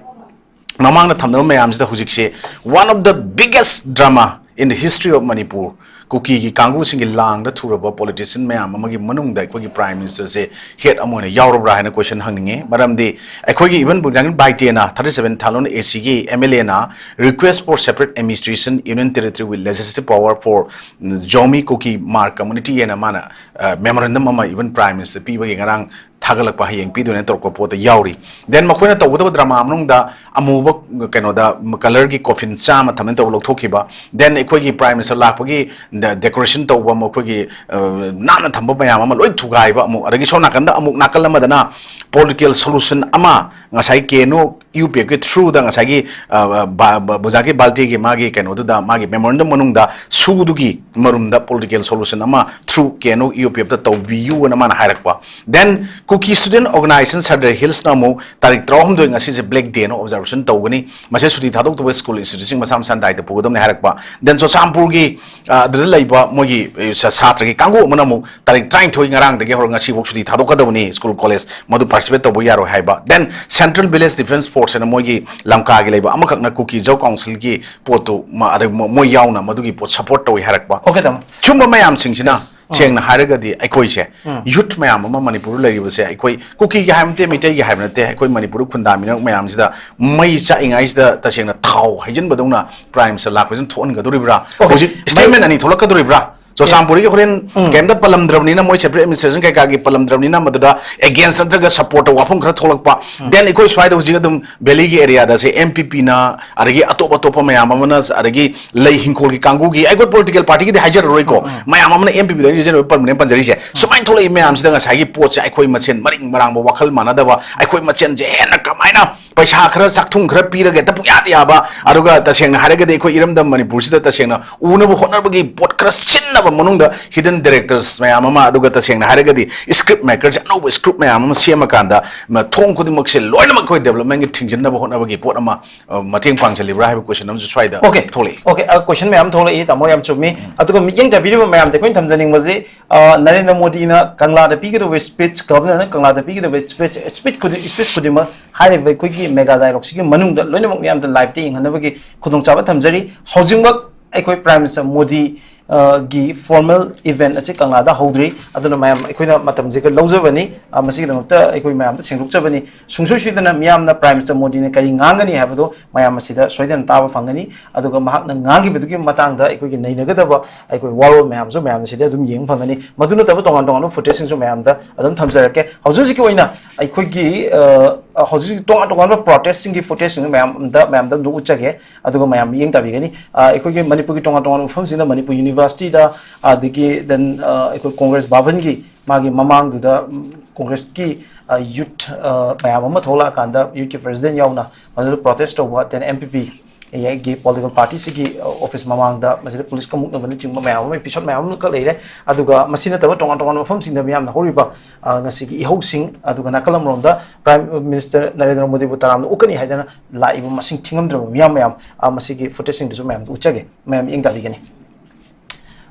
ꯃꯃꯥꯡꯗ ꯊꯝꯅꯕ ꯃꯌꯥꯝꯁꯤꯗ ꯍꯧꯖꯤꯛꯁꯦ one of the biggest drama in the history of Manipur, ꯀꯨꯀꯤꯒꯤ ꯀꯥꯡꯕꯨꯁꯤꯡꯒꯤ ꯂꯥꯡꯗ ꯊꯨꯔꯕ politician ꯃꯌꯥꯝ ꯑꯃꯒꯤ ꯃꯅꯨꯡꯗ ꯑꯩꯈꯣꯏꯒꯤ prime ministerꯁꯦ head ꯑꯃ ꯑꯣꯏꯅ ꯌꯥꯎꯔꯕ꯭ꯔꯥ ꯍꯥꯏꯅ question ꯍꯪꯅꯤꯡꯉꯤ꯫ ꯃꯔꯝꯗꯤ ꯑꯩꯈꯣꯏꯒꯤ even ꯕꯨꯜꯖꯥꯡꯒꯤꯟ ꯕꯥꯏꯇꯦꯅ, thirty seven Thalon ACꯒꯤ MLAꯅ request for separate administration, union territory with legislative power for Zomi Kuki Hmar community ꯍꯥꯏꯅ ꯃꯥꯅ, ꯑ, memorandum ꯑꯃ even prime minister ꯄꯤꯕꯒꯤ ꯉꯔꯥꯡ ꯊꯥꯒꯠꯂꯛꯄ ꯍꯌꯦꯡ ꯄꯤꯗꯣꯏꯅꯦ ꯇꯧꯔꯛꯄ ꯄꯣꯠꯇꯣ ꯌꯥꯎꯔꯤ꯫ Then ꯃꯈꯣꯏꯅ ꯇꯧꯒꯗꯕ drama ꯃꯅꯨꯡꯗ ꯑꯃꯨꯕ ꯀꯩꯅꯣꯗ colourꯒꯤ coffin ꯆꯥꯝꯃ ꯊꯝꯃꯦ ꯇꯧꯕ ꯂꯧꯊꯣꯛꯈꯤꯕ꯫ Then ꯑꯩꯈꯣꯏꯒꯤ Prime Minister ꯂꯥꯛꯄꯒꯤ decoration ꯇꯧꯕ ꯃꯈꯣꯏꯒꯤ, ꯑ, ꯅꯥꯟꯅ ꯊꯝꯕ ꯃꯌꯥꯝ ꯑꯃ ꯂꯣꯏ ꯊꯨꯒꯥꯏꯕ ꯑꯃꯨꯛ, ꯑꯗꯒꯤ ꯁꯣꯝ ꯅꯥꯀꯟꯗ ꯑꯃꯨꯛ ꯅꯥꯀꯜ ꯑꯃꯗꯅ political solution ꯑꯃ ꯉꯁꯥꯏ ꯀꯦ ꯑꯦꯟ ꯑꯣ ꯌꯨ ꯄꯤ ꯑꯦꯐꯀꯤ throughꯗ ꯉꯁꯥꯏꯒꯤ, ꯑ, ꯕ-, ꯕ-, ꯕꯨꯖꯥꯀꯤ ꯕꯥꯜꯇꯤꯒꯤ ꯃꯥꯒꯤ ꯀꯩꯅꯣꯗꯨꯗ, ꯃꯥꯒꯤ memorandum ꯃꯅꯨꯡꯗ ꯁꯨꯗꯨꯒꯤ ꯃꯔꯨꯝꯗ political solution ꯑꯃ through ꯀꯦ ꯑꯦꯟ ꯑꯣ ꯌꯨ ꯄꯤ ꯑꯦꯐꯇ ꯇꯧꯕꯤꯌꯨꯅ ꯃꯥꯅ ꯍꯥꯏꯔꯛꯄ꯫ Then Kuki Student Organization Sadar Hillsꯅ ꯑꯃꯨꯛ ꯇꯥꯔꯤꯛ ꯇꯔꯥꯍꯨꯝꯗꯣꯏ ꯉꯁꯤꯁꯦ black dayꯅ observation ꯇꯧꯒꯅꯤ꯫ ꯃꯁꯤ ꯁꯨꯇꯤ ꯊꯥꯗꯣꯛꯇꯕ school instituteꯁꯤꯡ ꯃꯁꯥ ꯃꯁꯥꯅ ꯗꯥꯏꯇ ꯄꯨꯒꯗꯕꯅꯤ ꯍꯥꯏꯔꯛꯄ꯫ Then ꯆꯨꯔꯆꯥꯟꯄꯨꯔꯒꯤ, ꯑ, ꯑꯗꯨꯗ ꯂꯩꯕ ꯃꯣꯏꯒꯤ, ꯑ, ꯁꯥ-, ꯁꯥꯇ꯭ꯔꯒꯤ ꯀꯥꯡꯕꯨ ꯑꯃꯅ ꯑꯃꯨꯛ ꯇꯥꯔꯤꯛ ꯇꯔꯥꯅꯤꯊꯣꯏ ꯉꯔꯥꯡꯗꯒꯤ ꯍꯧꯔꯒ ꯉꯁꯤꯐꯥꯎ ꯁꯨꯇꯤ ꯊꯥꯗꯣꯛꯀꯗꯕꯅꯤ, school college ꯃꯗꯨ participate ꯇꯧꯕ ꯌꯥꯔꯣꯏ ꯍꯥꯏꯕ꯫ Then Central Village Defence Force ꯍꯥꯏꯅ ꯃꯣꯏꯒꯤ ꯂꯝꯀꯥꯒꯤ ꯂꯩꯕ ꯑꯃꯈꯛꯅ ꯀꯨꯀꯤ ꯖꯧ councilꯒꯤ ꯄꯣꯠꯇꯨ ꯃ-, ꯑꯗꯩ ꯃ-, ꯃꯣꯏ ꯌꯥꯎꯅ ꯃꯗꯨꯒꯤ ꯄꯣꯠ support ꯇꯧꯏ ꯍꯥꯏꯔꯛꯄ꯫ Okay, ꯇꯥꯃꯣ꯫ ꯁꯨꯝꯕ ꯃꯌꯥꯝꯁꯤꯡꯁꯤꯅ Yes. ꯎꯝ. ꯁꯦꯡꯅ ꯍꯥꯏꯔꯒꯗꯤ ꯑꯩꯈꯣꯏꯁꯦ ꯎꯝ. Youth ꯃꯌꯥꯝ ꯑꯃ ꯃꯅꯤꯄꯨꯔꯗ ꯂꯩꯔꯤꯕꯁꯦ ꯑꯩꯈꯣꯏ ꯀꯨꯀꯤꯒꯤ ꯍꯥꯏꯕ ꯅꯠꯇꯦ, ꯃꯤꯇꯩꯒꯤ ꯍꯥꯏꯕ ꯅꯠꯇꯦ, ꯑꯩꯈꯣꯏ ꯃꯅꯤꯄꯨꯔꯗ ꯈꯨꯟꯗꯥꯃꯤꯅꯔꯛ ꯃꯌꯥꯝꯁꯤꯗ ꯃꯩ ꯆꯥꯛꯏꯉꯩꯁꯤꯗ ꯇꯁꯦꯡꯅ ꯊꯥꯎ ꯍꯩꯖꯤꯟꯕꯗꯧꯅ Prime Minister ꯂꯥꯛꯄꯁꯤꯅ ꯊꯣꯛꯍꯟꯒꯗꯧꯔꯤꯕ꯭ꯔꯥ? Okay. ꯍꯧꯖꯤꯛ statement ꯑꯅꯤ ꯊꯣꯛꯂꯛꯀꯗꯧꯔꯤꯕ꯭ꯔꯥ? ꯆꯨꯔꯆꯥꯟꯄꯨꯔꯒꯤ ꯍꯣꯔꯦꯟ ꯎꯝ. ꯀꯩꯝꯇ ꯄꯜꯂꯝꯗ꯭ꯔꯕꯅꯤꯅ, ꯃꯣꯏ separate administration ꯀꯩꯀꯥꯒꯤ ꯄꯜꯂꯝꯗ꯭ꯔꯕꯅꯤꯅ, ꯃꯗꯨꯗ against ꯅꯠꯇ꯭ꯔꯒ support ꯇꯧꯕ ꯋꯥꯐꯝ ꯈꯔ ꯊꯣꯛꯂꯛꯄ꯫ ꯎꯝ. Then ꯑꯩꯈꯣꯏ ꯁ꯭ꯋꯥꯏꯗ ꯍꯧꯖꯤꯛ ꯑꯗꯨꯝ valleyꯒꯤ areaꯗꯁꯦ M P Pꯅ, ꯑꯗꯒꯤ ꯑꯇꯣꯞ ꯑꯇꯣꯞꯄ ꯃꯌꯥꯝ ꯑꯃꯅ, ꯑꯗꯒꯤ ꯂꯩ ꯍꯤꯡꯈꯣꯜꯒꯤ ꯀꯥꯡꯕꯨꯒꯤ, ꯑꯩꯈꯣꯏ political partyꯒꯤꯗꯤ ꯍꯥꯏꯖꯔꯔꯣꯏꯀꯣ, ꯎꯝ, ꯎꯝ. ꯃꯌꯥꯝ ꯑꯃꯅ M P Pꯗ ꯍꯥꯏꯖꯔꯔꯣꯏ, permanent ꯄꯟꯖꯔꯤꯁꯦ꯫ ꯎꯝ. ꯁꯨꯃꯥꯏꯅ ꯊꯣꯛꯂꯛꯏ ꯃꯌꯥꯝꯁꯤꯗ ꯉꯁꯥꯏꯒꯤ ꯄꯣꯠꯁꯦ ꯑꯩꯈꯣꯏ ꯃꯁꯦꯟ ꯃꯔꯤꯡ ꯃꯔꯥꯡꯕ, ꯋꯥꯈꯜ ꯃꯥꯟꯅꯗꯕ, ꯑꯩꯈꯣꯏ ꯃꯁꯦꯟꯁꯦ ꯍꯦꯟꯅ ꯀꯃꯥꯏꯅ ꯄꯩꯁꯥ ꯈꯔ ꯆꯥꯛꯊꯨꯡ ꯈꯔ ꯄꯤꯔꯒ ꯍꯦꯛꯇ ꯄꯨꯡꯌꯥꯗ ꯌꯥꯕ, ꯑꯗꯨꯒ ꯇꯁꯦꯡꯅ ꯍꯥꯏꯔꯒꯗꯤ ꯑꯩꯈꯣꯏ ꯏꯔꯝꯗꯝ ꯃꯅꯤꯄꯨꯔꯁꯤꯗ ꯇꯁꯦꯡꯅ ꯎꯅꯕ ꯍꯣꯠꯅꯕꯒꯤ ꯄꯣꯠ ꯈꯔ ꯁꯤꯟꯅꯕ ꯃꯅꯨꯡꯗ hidden directors ꯃꯌꯥꯝ ꯑꯃ, ꯑꯗꯨꯒ ꯇꯁꯦꯡꯅ ꯍꯥꯏꯔꯒꯗꯤ script makersꯦ ꯑꯅꯧꯕ script ꯃꯌꯥꯝ ꯑꯃ ꯁꯦꯝꯃꯀꯥꯟꯗ ꯃ-, ꯊꯣꯡ ꯈꯨꯗꯤꯡꯃꯛꯁꯦ ꯂꯣꯏꯅꯃꯛ ꯑꯩꯈꯣꯏ developmentꯒꯤ ꯊꯤꯡꯖꯤꯟꯅꯕ ꯍꯣꯠꯅꯕꯒꯤ ꯄꯣꯠ ꯑꯃ, ꯑ, ꯃꯇꯦꯡ ꯄꯥꯡꯁꯤꯜꯂꯤꯕ꯭ꯔꯥ ꯍꯥꯏꯕ question ꯑꯃꯁꯨ ꯁ꯭ꯋꯥꯏꯗ Okay. ꯊꯣꯛꯂꯛꯏ꯫ Okay, ꯑ, question ꯃꯌꯥꯝ ꯊꯣꯛꯂꯛꯏ, ꯇꯥꯃꯣ, ꯌꯥꯝ ꯆꯨꯝꯃꯤ꯫ ꯎꯝ. ꯑꯗꯨꯒ ꯃꯤꯠꯌꯦꯡ ꯇꯥꯕꯤꯔꯤꯕ ꯃꯌꯥꯝꯗ ꯑꯩꯈꯣꯏꯅ ꯊꯝꯖꯅꯤꯡꯕꯁꯤ, ꯑ, ꯅꯔꯦꯟꯗ꯭ꯔ ꯃꯣꯗꯤꯅ ꯀꯪꯂꯥꯗ ꯄꯤꯒꯗꯧꯕ speech, governorꯅ ꯀꯪꯂꯥꯗ ꯄꯤꯒꯗꯧꯕ speech, speech ꯈꯨꯗꯤꯡ, speech ꯈꯨꯗꯤꯡꯃꯛ ꯍꯥꯏꯔꯤꯕ ꯑꯩꯈꯣꯏꯒꯤ mega dialogueꯁꯤꯒꯤ ꯃꯅꯨꯡꯗ ꯂꯣꯏꯅꯃꯛ ꯃꯤꯌꯥꯝꯗ liveꯇ ꯌꯦꯡꯍꯟꯅꯕꯒꯤ ꯈꯨꯗꯣꯡꯆꯥꯕ ꯊꯝꯖꯔꯤ꯫ ꯍꯧꯖꯤꯛꯃꯛ ꯑꯩꯈꯣꯏ Prime Minister ꯃꯣꯗꯤ ꯒꯤ formal event ꯑꯁꯤ ꯀꯪꯂꯥꯗ ꯍꯧꯗ꯭ꯔꯤ꯫ ꯑꯗꯨꯅ ꯃꯌꯥꯝ ꯑꯩꯈꯣꯏꯅ ꯃꯇꯝꯁꯤꯒ ꯂꯧꯖꯕꯅꯤ꯫ ꯑ, ꯃꯁꯤꯒꯤꯗꯃꯛꯇ ꯑꯩꯈꯣꯏ ꯃꯌꯥꯝꯗ ꯁꯦꯡꯗꯣꯛꯆꯕꯅꯤ꯫ ꯁꯨꯡꯁꯣꯏ ꯁꯣꯏꯗꯅ ꯃꯤꯌꯥꯝꯅ Prime Minister ꯃꯣꯗꯤꯅ ꯀꯔꯤ ꯉꯥꯡꯒꯅꯤ ꯍꯥꯏꯕꯗꯨ ꯃꯌꯥꯝ ꯑꯁꯤꯗ ꯁꯣꯏꯗꯅ ꯇꯥꯕ ꯐꯪꯒꯅꯤ꯫ ꯑꯗꯨꯒ ꯃꯍꯥꯛꯅ ꯉꯥꯡꯈꯤꯕꯗꯨꯒꯤ ꯃꯇꯥꯡꯗ ꯑꯩꯈꯣꯏꯒꯤ ꯅꯩꯅꯒꯗꯕ ꯑꯩꯈꯣꯏ ꯋꯥꯔꯣꯜ ꯃꯌꯥꯝꯁꯨ ꯃꯌꯥꯝ ꯑꯁꯤꯗ ꯑꯗꯨꯝ ꯌꯦꯡꯕ ꯐꯪꯒꯅꯤ꯫ ꯃꯗꯨ ꯅꯠꯇꯕ ꯇꯣꯉꯥꯟ ꯇꯣꯉꯥꯟꯕ footageꯁꯤꯡꯁꯨ ꯃꯌꯥꯝꯗ ꯑꯗꯨꯝ ꯊꯝꯖꯔꯛꯀꯦ꯫ ꯍꯧꯖꯤꯛ ꯍꯧꯖꯤꯛꯀꯤ ꯑꯣꯏꯅ ꯑꯩꯈꯣꯏꯒꯤ, ꯑ, ꯍꯧꯖꯤꯛ ꯍꯧꯖꯤꯛ ꯇꯣꯉꯥꯟ ꯇꯣꯉꯥꯟꯕ protestꯁꯤꯡꯒꯤ footageꯁꯤꯡꯗꯨ ꯃꯌꯥꯝꯗ, ꯃꯌꯥꯝꯗ ꯑꯗꯨꯝ ꯎꯠꯆꯒꯦ꯫ ꯑꯗꯨꯒ ꯃꯌꯥꯝ ꯃꯤꯠꯌꯦꯡ ꯇꯥꯕꯤꯒꯅꯤ꯫ ꯑ, ꯑꯩꯈꯣꯏꯒꯤ ꯃꯅꯤꯄꯨꯔꯒꯤ ꯇꯣꯉꯥꯟ ꯇꯣꯉꯥꯟꯕ ꯃꯐꯝꯁꯤꯡꯗ ꯃꯅꯤꯄꯨꯔ Universityꯗ, ꯑꯗꯒꯤ then, ꯑ, ꯑꯩꯈꯣꯏ Congress ꯚꯕꯟꯒꯤ ꯃꯥꯒꯤ ꯃꯃꯥꯡꯗꯨꯗ, ꯎꯝ, Congressꯀꯤ, ꯑ, youth, ꯑ, ꯃꯌꯥꯝ ꯑꯃ ꯊꯣꯛꯂꯛꯑꯀꯥꯟꯗ youthꯀꯤ president ꯌꯥꯎꯅ ꯃꯗꯨꯗ protest ꯇꯧꯕ, then M P P ꯒꯤ political partyꯁꯤꯒꯤ, ꯑ, office ꯃꯃꯥꯡꯗ ꯃꯁꯤꯗ policeꯀ ꯃꯨꯛꯅꯕꯅꯆꯤꯡꯕ ꯃꯌꯥꯝ ꯑꯃ, episode ꯃꯌꯥꯝ ꯑꯃꯈꯛ ꯂꯩꯔꯦ꯫ ꯑꯗꯨꯒ ꯃꯁꯤ ꯅꯠꯇꯕ ꯇꯣꯉꯥꯟ ꯇꯣꯉꯥꯟꯕ ꯃꯐꯝꯁꯤꯡꯗ ꯃꯤꯌꯥꯝꯅ ꯍꯧꯔꯤꯕ, ꯑ, ꯉꯁꯤꯒꯤ ꯏꯍꯧꯁꯤꯡ, ꯑꯗꯨꯒ ꯅꯥꯀꯜ ꯑꯃꯔꯣꯝꯗ Prime Minister ꯅꯔꯦꯟꯗ꯭ꯔ ꯃꯣꯗꯤꯕꯨ ꯇꯔꯥꯝꯅ ꯑꯣꯛꯀꯅꯤ ꯍꯥꯏꯗꯅ ꯂꯥꯛꯏꯕ ꯃꯁꯤꯡ ꯊꯤꯉꯝꯗ꯭ꯔꯕ ꯃꯤꯌꯥꯝ ꯃꯌꯥꯝ, ꯑ, ꯃꯁꯤꯒꯤ footageꯁꯤꯡꯗꯨꯁꯨ ꯃꯌꯥꯝꯗ ꯎꯠꯆꯒꯦ꯫ ꯃꯌꯥꯝ ꯃꯤꯠꯌꯦꯡ ꯇꯥꯕꯤꯒꯅꯤ꯫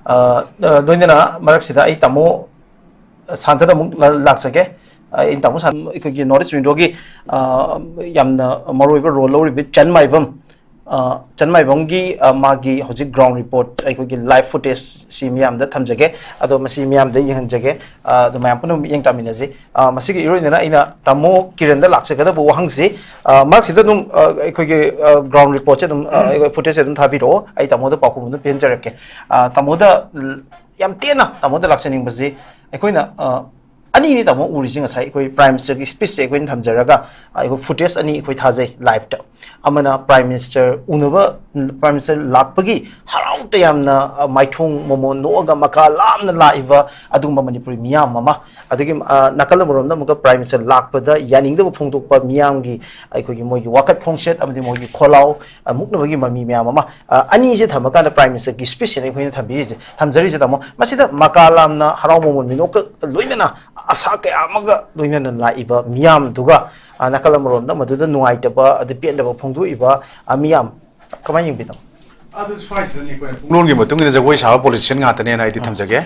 ꯑ, ꯑ, ꯂꯣꯏꯅꯅ ꯃꯔꯛꯁꯤꯗ ꯑꯩ ꯇꯥꯃꯣ ꯁꯥꯟꯇꯗ ꯑꯃꯨꯛ ꯂ-, ꯂꯥꯛꯆꯒꯦ꯫ ꯑ, ꯑꯩ ꯇꯥꯃꯣ ꯁꯥꯟ-, ꯑꯩꯈꯣꯏꯒꯤ North East Windowꯒꯤ, ꯑ, ꯌꯥꯝꯅ ꯃꯔꯨꯑꯣꯏꯕ role ꯂꯧꯔꯤꯕ ꯆꯟ ꯃꯥꯏꯕꯝ, ꯑ, ꯆꯟ ꯃꯥꯏꯕꯝꯒꯤ, ꯑ, ꯃꯥꯒꯤ ꯍꯧꯖꯤꯛ ground report, ꯑꯩꯈꯣꯏꯒꯤ live footageꯁꯤ ꯃꯤꯌꯥꯝꯗ ꯊꯝꯖꯒꯦ꯫ ꯑꯗꯣ ꯃꯁꯤ ꯃꯤꯌꯥꯝꯗ ꯌꯦꯡꯍꯟꯖꯒꯦ꯫ ꯑ, ꯑꯗꯣ ꯃꯌꯥꯝ ꯄꯨꯟꯅ ꯃꯤꯠꯌꯦꯡ ꯇꯥꯃꯤꯟꯅꯁꯤ꯫ ꯑ, ꯃꯁꯤꯒꯤ ꯏꯔꯣꯏꯅꯅ ꯑꯩꯅ ꯇꯥꯃꯣ ꯀꯤꯔꯟꯗ ꯂꯥꯛꯆꯒꯗꯕ ꯋꯥꯍꯪꯁꯤ, ꯑ, ꯃꯔꯛꯁꯤꯗ ꯑꯗꯨꯝ, ꯑ, ꯑꯩꯈꯣꯏꯒꯤ, ꯑ, ground reportꯁꯦ ꯑꯗꯨꯝ, ꯑ, ꯑꯩꯈꯣꯏ footageꯁꯦ ꯑꯗꯨꯝ ꯊꯥꯕꯤꯔꯛꯑꯣ꯫ ꯑꯩ ꯇꯥꯃꯣꯗ ꯄꯥꯎꯈꯨꯝ ꯑꯗꯨꯝ ꯄꯦꯟꯖꯔꯛꯀꯦ꯫ ꯑ, ꯇꯥꯃꯣꯗ ꯌꯥꯝ ꯇꯦꯟꯅ ꯇꯥꯃꯣꯗ ꯂꯥꯛꯆꯅꯤꯡꯕꯁꯤ, ꯑꯩꯈꯣꯏꯅ, ꯑ, ꯑꯅꯤꯅꯤ ꯇꯥꯃꯣ ꯎꯔꯤꯁꯤ꯫ ꯉꯁꯥꯏ ꯑꯩꯈꯣꯏ Prime Ministerꯒꯤ speechꯁꯦ ꯑꯩꯈꯣꯏꯅ ꯊꯝꯖꯔꯒ, ꯑ, ꯑꯩꯈꯣꯏ footage ꯑꯅꯤ ꯑꯩꯈꯣꯏ ꯊꯥꯖꯩ liveꯇ꯫ ꯑꯃꯅ Prime Minister ꯎꯅꯕ, Prime Minister ꯂꯥꯛꯄꯒꯤ ꯍꯔꯥꯎ ꯇꯌꯥꯝꯅ, ꯑ, ꯃꯥꯏꯊꯣꯡ ꯃꯃꯣꯟ ꯅꯣꯛꯑꯒ ꯃꯀꯥ ꯂꯥꯝꯅ ꯂꯥꯛꯏꯕ ꯑꯗꯨꯒꯨꯝꯕ ꯃꯅꯤꯄꯨꯔꯤ ꯃꯤꯌꯥꯝ ꯑꯃ, ꯑꯗꯨꯒꯤ, ꯑ, ꯅꯥꯀꯜ ꯑꯃꯔꯣꯝꯗ ꯑꯃꯨꯛꯀ Prime Minister ꯂꯥꯛꯄꯗ ꯌꯥꯅꯤꯡꯗꯕ ꯐꯣꯡꯗꯣꯛꯄ ꯃꯤꯌꯥꯝꯒꯤ ꯑꯩꯈꯣꯏꯒꯤ ꯃꯣꯏꯒꯤ ꯋꯥꯀꯠ ꯈꯣꯡꯆꯠ ꯑꯃꯗꯤ ꯃꯣꯏꯒꯤ ꯈꯣꯜꯂꯥꯎ, ꯑ, ꯃꯨꯛꯅꯕꯒꯤ ꯃꯃꯤ ꯃꯌꯥꯝ ꯑꯃ, ꯑ, ꯑꯅꯤꯁꯦ ꯊꯝꯃꯀꯥꯟꯗ Prime Ministerꯒꯤ speechꯁꯤꯅ ꯑꯩꯈꯣꯏꯅ ꯊꯝꯕꯤꯔꯤꯁꯦ, ꯊꯝꯖꯔꯤꯁꯦ ꯇꯥꯃꯣ꯫ ꯃꯁꯤꯗ ꯃꯀꯥ ꯂꯥꯝꯅ ꯍꯔꯥꯎ ꯃꯃꯣꯟ ꯃꯤꯅꯣꯛꯀ ꯂꯣꯏꯅꯅ, ꯑꯁꯥ ꯀꯌꯥ ꯑꯃꯒ ꯂꯣꯏꯅꯅ ꯂꯥꯛꯏꯕ ꯃꯤꯌꯥꯝꯗꯨꯒ, ꯑ, ꯅꯥꯀꯜ ꯑꯃꯔꯣꯝꯗ ꯃꯗꯨꯗ ꯅꯨꯡꯉꯥꯏꯇꯕ ꯑꯗꯩ ꯄꯦꯟꯗꯕ ꯐꯣꯡꯗꯣꯛꯏꯕ, ꯑ, ꯃꯤꯌꯥꯝ ꯀꯃꯥꯏꯅ ꯌꯦꯡꯕꯤ ꯇꯥꯃꯣ? ꯑꯗꯨ ꯁ꯭ꯋꯥꯏꯁꯤꯗꯅꯤ ꯑꯩꯈꯣꯏꯅ ꯄꯨꯡꯂꯣꯟꯒꯤ ꯃꯇꯨꯡ ꯏꯟꯅ ꯖꯒꯣꯏ ꯁꯥꯕ ꯄꯣꯂꯤꯇꯤꯁꯤꯌꯟ ꯉꯥꯛꯇꯅꯦꯅ ꯑꯩꯗꯤ ꯊꯝꯖꯒꯦ꯫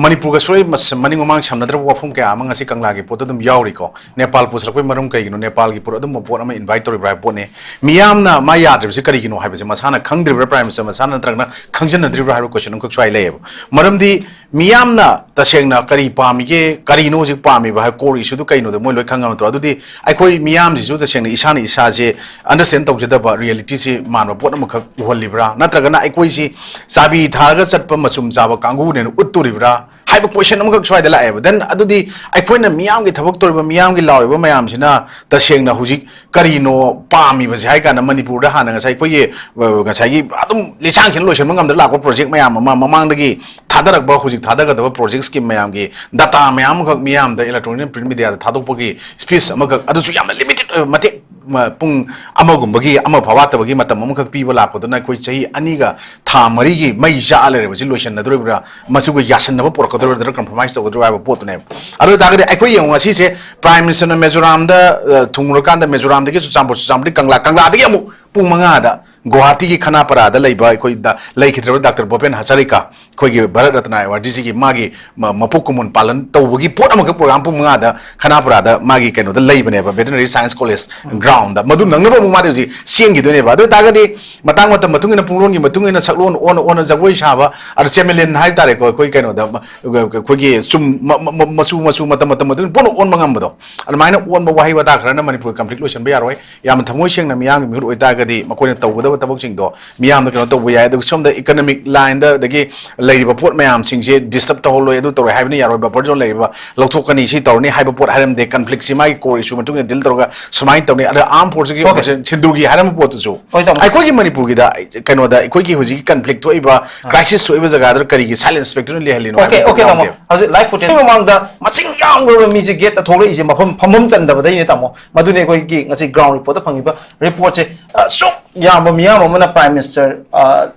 ꯃꯅꯤꯄꯨꯔꯒ ꯁꯣꯏ ꯃꯁ-, ꯃꯅꯤꯡ ꯃꯃꯥꯡ ꯁꯝꯅꯗ꯭ꯔꯕ ꯋꯥꯐꯝ ꯀꯌꯥ ꯑꯃ ꯉꯁꯤ ꯀꯪꯂꯥꯒꯤ ꯄꯣꯠꯇ ꯑꯗꯨꯝ ꯌꯥꯎꯔꯤꯀꯣ꯫ ꯅꯦꯄꯥꯜ ꯄꯨꯁꯤꯜꯂꯛꯄꯒꯤ ꯃꯔꯝ ꯀꯩꯒꯤꯅꯣ? ꯅꯦꯄꯥꯜꯒꯤ ꯄꯣꯠ, ꯑꯗꯨꯝꯕ ꯄꯣꯠ ꯑꯃ ꯏꯟꯚꯥꯏꯠ ꯇꯧꯔꯤꯕ꯭ꯔꯥ ꯍꯥꯏꯕ ꯄꯣꯠꯅꯤ꯫ ꯃꯤꯌꯥꯝꯅ ꯃꯥ ꯌꯥꯗ꯭ꯔꯤꯕꯁꯤ ꯀꯔꯤꯒꯤꯅꯣ ꯍꯥꯏꯕꯁꯦ ꯃꯁꯥꯅ ꯈꯪꯗ꯭ꯔꯤꯕ꯭ꯔꯥ, ꯄ꯭ꯔꯥꯏꯝ ꯃꯤꯅꯤꯁꯇꯔ ꯃꯁꯥꯅ, ꯅꯠꯇ꯭ꯔꯒꯅ ꯈꯪꯖꯟꯅꯗ꯭ꯔꯤꯕ꯭ꯔꯥ ꯍꯥꯏꯕ ꯀꯣꯏꯁꯟ ꯑꯃꯈꯛ ꯁ꯭ꯋꯥꯏ ꯂꯩꯌꯦꯕ꯫ ꯃꯔꯝꯗꯤ ꯃꯤꯌꯥꯝꯅ ꯇꯁꯦꯡꯅ ꯀꯔꯤ ꯄꯥꯝꯃꯤꯒꯦ, ꯀꯔꯤꯅꯣ ꯍꯧꯖꯤꯛ ꯄꯥꯝꯃꯤꯕ ꯍꯥꯏꯕ core issue ꯗꯨ ꯀꯩꯅꯣꯗꯣ ꯃꯣꯏ ꯂꯣꯏ ꯈꯪꯉꯕ ꯅꯠꯇ꯭ꯔꯣ? ꯑꯗꯨꯗꯤ ꯑꯩꯈꯣꯏ ꯃꯤꯌꯥꯝꯁꯤꯁꯨ ꯇꯁꯦꯡꯅ ꯏꯁꯥꯅ ꯏꯁꯥꯁꯦ ꯑꯟꯗꯔꯁ꯭ꯇꯦꯟ ꯇꯧꯖꯗꯕ, ꯔꯤꯌꯦꯂꯤꯇꯤꯁꯤ ꯃꯥꯟꯕ ꯄꯣꯠ ꯑꯃꯈꯛ ꯎꯍꯜꯂꯤꯕ꯭ꯔꯥ, ꯅꯠꯇ꯭ꯔꯒꯅ ꯑꯩꯈꯣꯏꯁꯤ ꯆꯥꯕꯤ ꯊꯥꯔꯒ ꯆꯠꯄ ꯃꯆꯨꯝ ꯆꯥꯕ ꯀꯥꯡꯕꯨꯅꯦꯅ ꯎꯠꯇꯣꯔꯤꯕ꯭ꯔꯥ ꯍꯥꯏꯕ ꯀꯣꯏꯁꯟ ꯑꯃꯈꯛ ꯁ꯭ꯋꯥꯏꯗ ꯂꯥꯛꯑꯦꯕ꯫ ꯗꯦꯟ ꯑꯗꯨꯗꯤ ꯑꯩꯈꯣꯏꯅ ꯃꯤꯌꯥꯝꯒꯤ ꯊꯕꯛ ꯇꯧꯔꯤꯕ, ꯃꯤꯌꯥꯝꯒꯤ ꯂꯥꯎꯔꯤꯕ ꯃꯌꯥꯝꯁꯤꯅ ꯇꯁꯦꯡꯅ ꯍꯧꯖꯤꯛ ꯀꯔꯤꯅꯣ ꯄꯥꯝꯃꯤꯕꯁꯦ ꯍꯥꯏ ꯀꯥꯟꯗ, ꯃꯅꯤꯄꯨꯔꯗ ꯍꯥꯟꯅ ꯉꯁꯥꯏ ꯑꯩꯈꯣꯏꯒꯤ, ꯑ, ꯉꯁꯥꯏꯒꯤ ꯑꯗꯨꯝ ꯂꯤꯁꯥꯡꯁꯤꯟ ꯂꯣꯏꯁꯤꯟꯕ ꯉꯝꯗ ꯂꯥꯛꯄ ꯄ꯭ꯔꯣꯖꯦꯛ ꯃꯌꯥꯝ ꯑꯃ, ꯃꯃꯥꯡꯗꯒꯤ ꯊꯥꯗꯔꯛꯄ, ꯍꯧꯖꯤꯛ ꯊꯥꯗꯒꯗꯕ ꯄ꯭ꯔꯣꯖꯦꯛ ꯁ꯭ꯀꯤꯝ ꯃꯌꯥꯝꯒꯤ ꯗꯇꯥ ꯃꯌꯥꯝ ꯑꯃꯈꯛ ꯃꯤꯌꯥꯝꯗ ꯏꯂꯦꯛꯇ꯭ꯔꯣꯅꯤꯛ ꯄ꯭ꯔꯤꯟꯠ ꯃꯤꯗꯤꯌꯥꯗ ꯊꯥꯗꯣꯛꯄꯒꯤ ꯁ꯭ꯄꯦꯁ ꯑꯃꯈꯛ, ꯑꯗꯨꯁꯨ ꯌꯥꯝꯅ ꯂꯤꯃꯤꯇꯦꯗ ꯑꯣꯏꯕ, ꯃꯇꯦꯛ, ꯃ-, ꯄꯨꯡ ꯑꯃꯒꯨꯝꯕꯒꯤ, ꯑꯃ ꯐꯥꯎ ꯋꯥꯠꯇꯕꯒꯤ ꯃꯇꯝ ꯑꯃꯈꯛ ꯄꯤꯕ ꯂꯥꯛꯄꯗꯨꯅ ꯑꯩꯈꯣꯏ ꯆꯍꯤ ꯑꯅꯤꯒ ꯊꯥ ꯃꯔꯤꯒꯤ ꯃꯩ ꯆꯥꯛꯑ ꯂꯩꯔꯕꯁꯤ ꯂꯣꯏꯁꯤꯟꯅꯗꯣꯔꯤꯕ꯭ꯔꯥ, ꯃꯁꯤꯒ ꯌꯥꯁꯟꯅꯕ ꯄꯨꯔꯛꯀꯗꯣꯔꯤꯕ꯭ꯔꯥ ꯅꯠꯇ꯭ꯔꯒ ꯀꯝꯄ꯭ꯔꯣꯃꯥꯏꯁ ꯇꯧꯒꯗꯣꯔꯤꯕ꯭ꯔꯥ ꯍꯥꯏꯕ ꯄꯣꯠꯇꯨꯅꯦꯕ꯫ ꯑꯗꯨ ꯑꯣꯏ ꯇꯥꯔꯒꯗꯤ ꯑꯩꯈꯣꯏ ꯌꯦꯡꯉꯨ, ꯉꯁꯤꯁꯦ ꯄ꯭ꯔꯥꯏꯝ ꯃꯤꯅꯤꯁꯇꯔꯅ ꯃꯤꯖꯣꯔꯥꯝꯗ, ꯑ, ꯊꯨꯡꯉꯨꯔꯀꯥꯟꯗ ꯃꯤꯖꯣꯔꯥꯝꯗꯒꯤ ꯆꯨꯔꯆꯥꯟꯄꯨꯔ, ꯆꯨꯔꯆꯥꯟꯄꯨꯔꯗꯒꯤ ꯀꯪꯂꯥ, ꯀꯪꯂꯥꯗꯒꯤ ꯑꯃꯨꯛ ꯄꯨꯡ ꯃꯉꯥꯗ ꯒꯨꯋꯥꯍꯥꯇꯤꯒꯤ ꯈꯅꯥꯄꯔꯥꯗ ꯂꯩꯕ ꯑꯩꯈꯣꯏꯗ ꯂꯩꯈꯤꯗ꯭ꯔꯕ ꯗꯥꯛꯇꯔ ꯚꯨꯄꯦꯟ ꯍꯖꯥꯔꯤꯀꯥ, ꯑꯩꯈꯣꯏꯒꯤ ꯚꯥꯔꯠ ꯔꯠꯅ ꯑꯦꯋꯥꯔꯗ ꯁꯤꯒꯤ ꯃꯥꯒꯤ ꯃ-, ꯃꯄꯣꯛ ꯀꯨꯝꯑꯣꯟ ꯄꯥꯂꯟ ꯇꯧꯕꯒꯤ ꯄꯣꯠ ꯑꯃꯈꯛ ꯄ꯭ꯔꯣꯒ꯭ꯔꯥꯝ ꯄꯨꯡ ꯃꯉꯥꯗ ꯈꯅꯥꯄꯔꯥꯗ ꯃꯥꯒꯤ ꯀꯩꯅꯣꯗ ꯂꯩꯕꯅꯦꯕ, ꯚꯦꯇꯦꯅꯔꯤ ꯁꯥꯏꯟꯁ ꯀꯣꯂꯦꯖ ꯒ꯭ꯔꯥꯎꯟꯗ꯫ ꯃꯗꯨ ꯅꯪꯅꯕ ꯑꯃꯨꯛ ꯃꯥꯗꯤ ꯍꯧꯖꯤꯛ ꯆꯦꯟꯈꯤꯗꯣꯏꯅꯦꯕ꯫ ꯑꯗꯨ ꯑꯣꯏ ꯇꯥꯔꯒꯗꯤ ꯃꯇꯥꯡ ꯃꯇꯝ ꯃꯇꯨꯡ ꯏꯟꯅ, ꯄꯨꯡꯂꯣꯟꯒꯤ ꯃꯇꯨꯡ ꯏꯟꯅ ꯁꯛꯂꯣꯟ ꯑꯣꯟꯅ ꯑꯣꯟꯅ ꯖꯒꯣꯏ ꯁꯥꯕ, ꯑꯗ ꯆꯦꯃꯦꯂꯤꯟ ꯍꯥꯏꯕ ꯇꯥꯔꯦꯀꯣ, ꯑꯩꯈꯣꯏ ꯀꯩꯅꯣꯗ, ꯃ-, ꯑꯩꯈꯣꯏꯒꯤ ꯆꯨꯝ-, ꯃ-, ꯃ-, ꯃ-, ꯃꯆꯨ ꯃꯆꯨ ꯃꯇꯝ ꯃꯇꯝ ꯃꯇꯨꯡ ꯏꯟꯅ ꯄꯨꯟꯅ ꯑꯣꯟꯕ ꯉꯝꯕꯗꯣ, ꯑꯗꯨꯃꯥꯏꯅ ꯑꯣꯟꯕ ꯋꯥꯍꯩ ꯋꯥꯇꯥ ꯈꯔꯅ ꯃꯅꯤꯄꯨꯔ ꯀꯟꯐ꯭ꯂꯤꯛ ꯂꯣꯏꯁꯤꯟꯕ ꯌꯥꯔꯣꯏ꯫ ꯌꯥꯝꯅ ꯊꯃꯣꯏ ꯁꯦꯡꯅ ꯃꯤꯌꯥꯝꯒꯤ ꯃꯤꯍꯨꯠ ꯑꯣꯏꯇꯥꯔꯒꯗꯤ ꯃꯈꯣꯏꯅ ꯇꯧꯒꯗꯕ ꯊꯕꯛꯁꯤꯡꯗꯣ ꯃꯤꯌꯥꯝꯗ ꯀꯩꯅꯣ ꯇꯧꯕ ꯌꯥꯏ꯫ ꯑꯗꯨꯒ ꯁꯣꯝꯗ ꯏꯀꯅꯣꯃꯤꯛ ꯂꯥꯏꯟꯗ, ꯑꯗꯒꯤ ꯂꯩꯔꯤꯕ ꯄꯣꯠ ꯃꯌꯥꯝꯁꯤꯡꯁꯦ ꯗꯤꯁꯇꯔꯕ ꯇꯧꯍꯜꯂꯣꯏ, ꯑꯗꯨ ꯇꯧꯔꯣꯏ ꯍꯥꯏꯕꯅ ꯌꯥꯔꯣꯏ, ꯕꯐꯔ ꯖꯣꯟ ꯂꯩꯔꯤꯕ ꯂꯧꯊꯣꯛꯀꯅꯤ, ꯁꯤ ꯇꯧꯔꯅꯤ ꯍꯥꯏꯕ ꯄꯣꯠ ꯍꯥꯏꯔꯝꯗꯦ꯫ ꯀꯟꯐ꯭ꯂꯤꯛꯁꯤ ꯃꯥꯒꯤ core issue ꯃꯇꯨꯡ ꯏꯟꯅ ꯗꯤꯜ ꯇꯧꯔꯒ ꯁꯨꯃꯥꯏꯅ ꯇꯧꯅꯤ꯫ ꯑꯗ ꯑꯥꯔꯝ ꯐꯣꯔꯁꯀꯤ Okay. ꯑꯣꯄꯔꯦꯁꯟ ꯁꯤꯟꯗꯨꯒꯤ ꯍꯥꯏꯔꯝꯕ ꯄꯣꯠꯇꯨꯁꯨ ꯍꯣꯏ, ꯇꯥꯃꯣ꯫ ꯑꯩꯈꯣꯏꯒꯤ ꯃꯅꯤꯄꯨꯔꯒꯤꯗ, ꯀꯩꯅꯣꯗ, ꯑꯩꯈꯣꯏꯒꯤ ꯍꯧꯖꯤꯛꯀꯤ ꯀꯟꯐ꯭ꯂꯤꯛ ꯊꯣꯛꯏꯕ, ꯑꯥ꯫ ꯀ꯭ꯔꯥꯏꯁꯤꯁ ꯊꯣꯛꯏꯕ ꯖꯒꯥꯗ ꯀꯔꯤꯒꯤ ꯁꯥꯏꯂꯦꯟꯁ ꯏꯟꯁꯄꯦꯛꯇꯔꯅ ꯂꯩꯍꯜꯂꯤꯅꯣ Okay, ꯍꯥꯏꯕ okay, ꯇꯥꯃꯣ꯫ ꯌꯥꯎꯗꯦꯕ꯫ ꯍꯧꯖꯤꯛ ꯂꯥꯏꯐ ꯐꯨꯇꯦꯖ ꯃꯃꯥꯡꯗ ꯃꯁꯤꯡ ꯌꯥꯝꯈ꯭ꯔꯕ ꯃꯤꯁꯦ ꯒꯦꯠꯇ ꯊꯣꯛꯂꯛꯏꯁꯦ ꯃꯐꯝ, ꯐꯝꯐꯝ ꯆꯟꯗꯕꯗꯩꯅꯦ, ꯇꯥꯃꯣ꯫ ꯃꯗꯨꯅꯦ ꯑꯩꯈꯣꯏꯒꯤ ꯉꯁꯤ ꯒ꯭ꯔꯥꯎꯟ ꯔꯤꯄꯣꯔꯠꯇ ꯐꯪꯉꯤꯕ ꯔꯤꯄꯣꯔꯠꯁꯦ꯫ ꯑ, ꯁꯨꯛ ꯌꯥꯝꯕ ꯃꯤꯌꯥꯝ ꯑꯃꯅ ꯄ꯭ꯔꯥꯏꯝ ꯃꯤꯅꯤꯁꯇꯔ, ꯑ,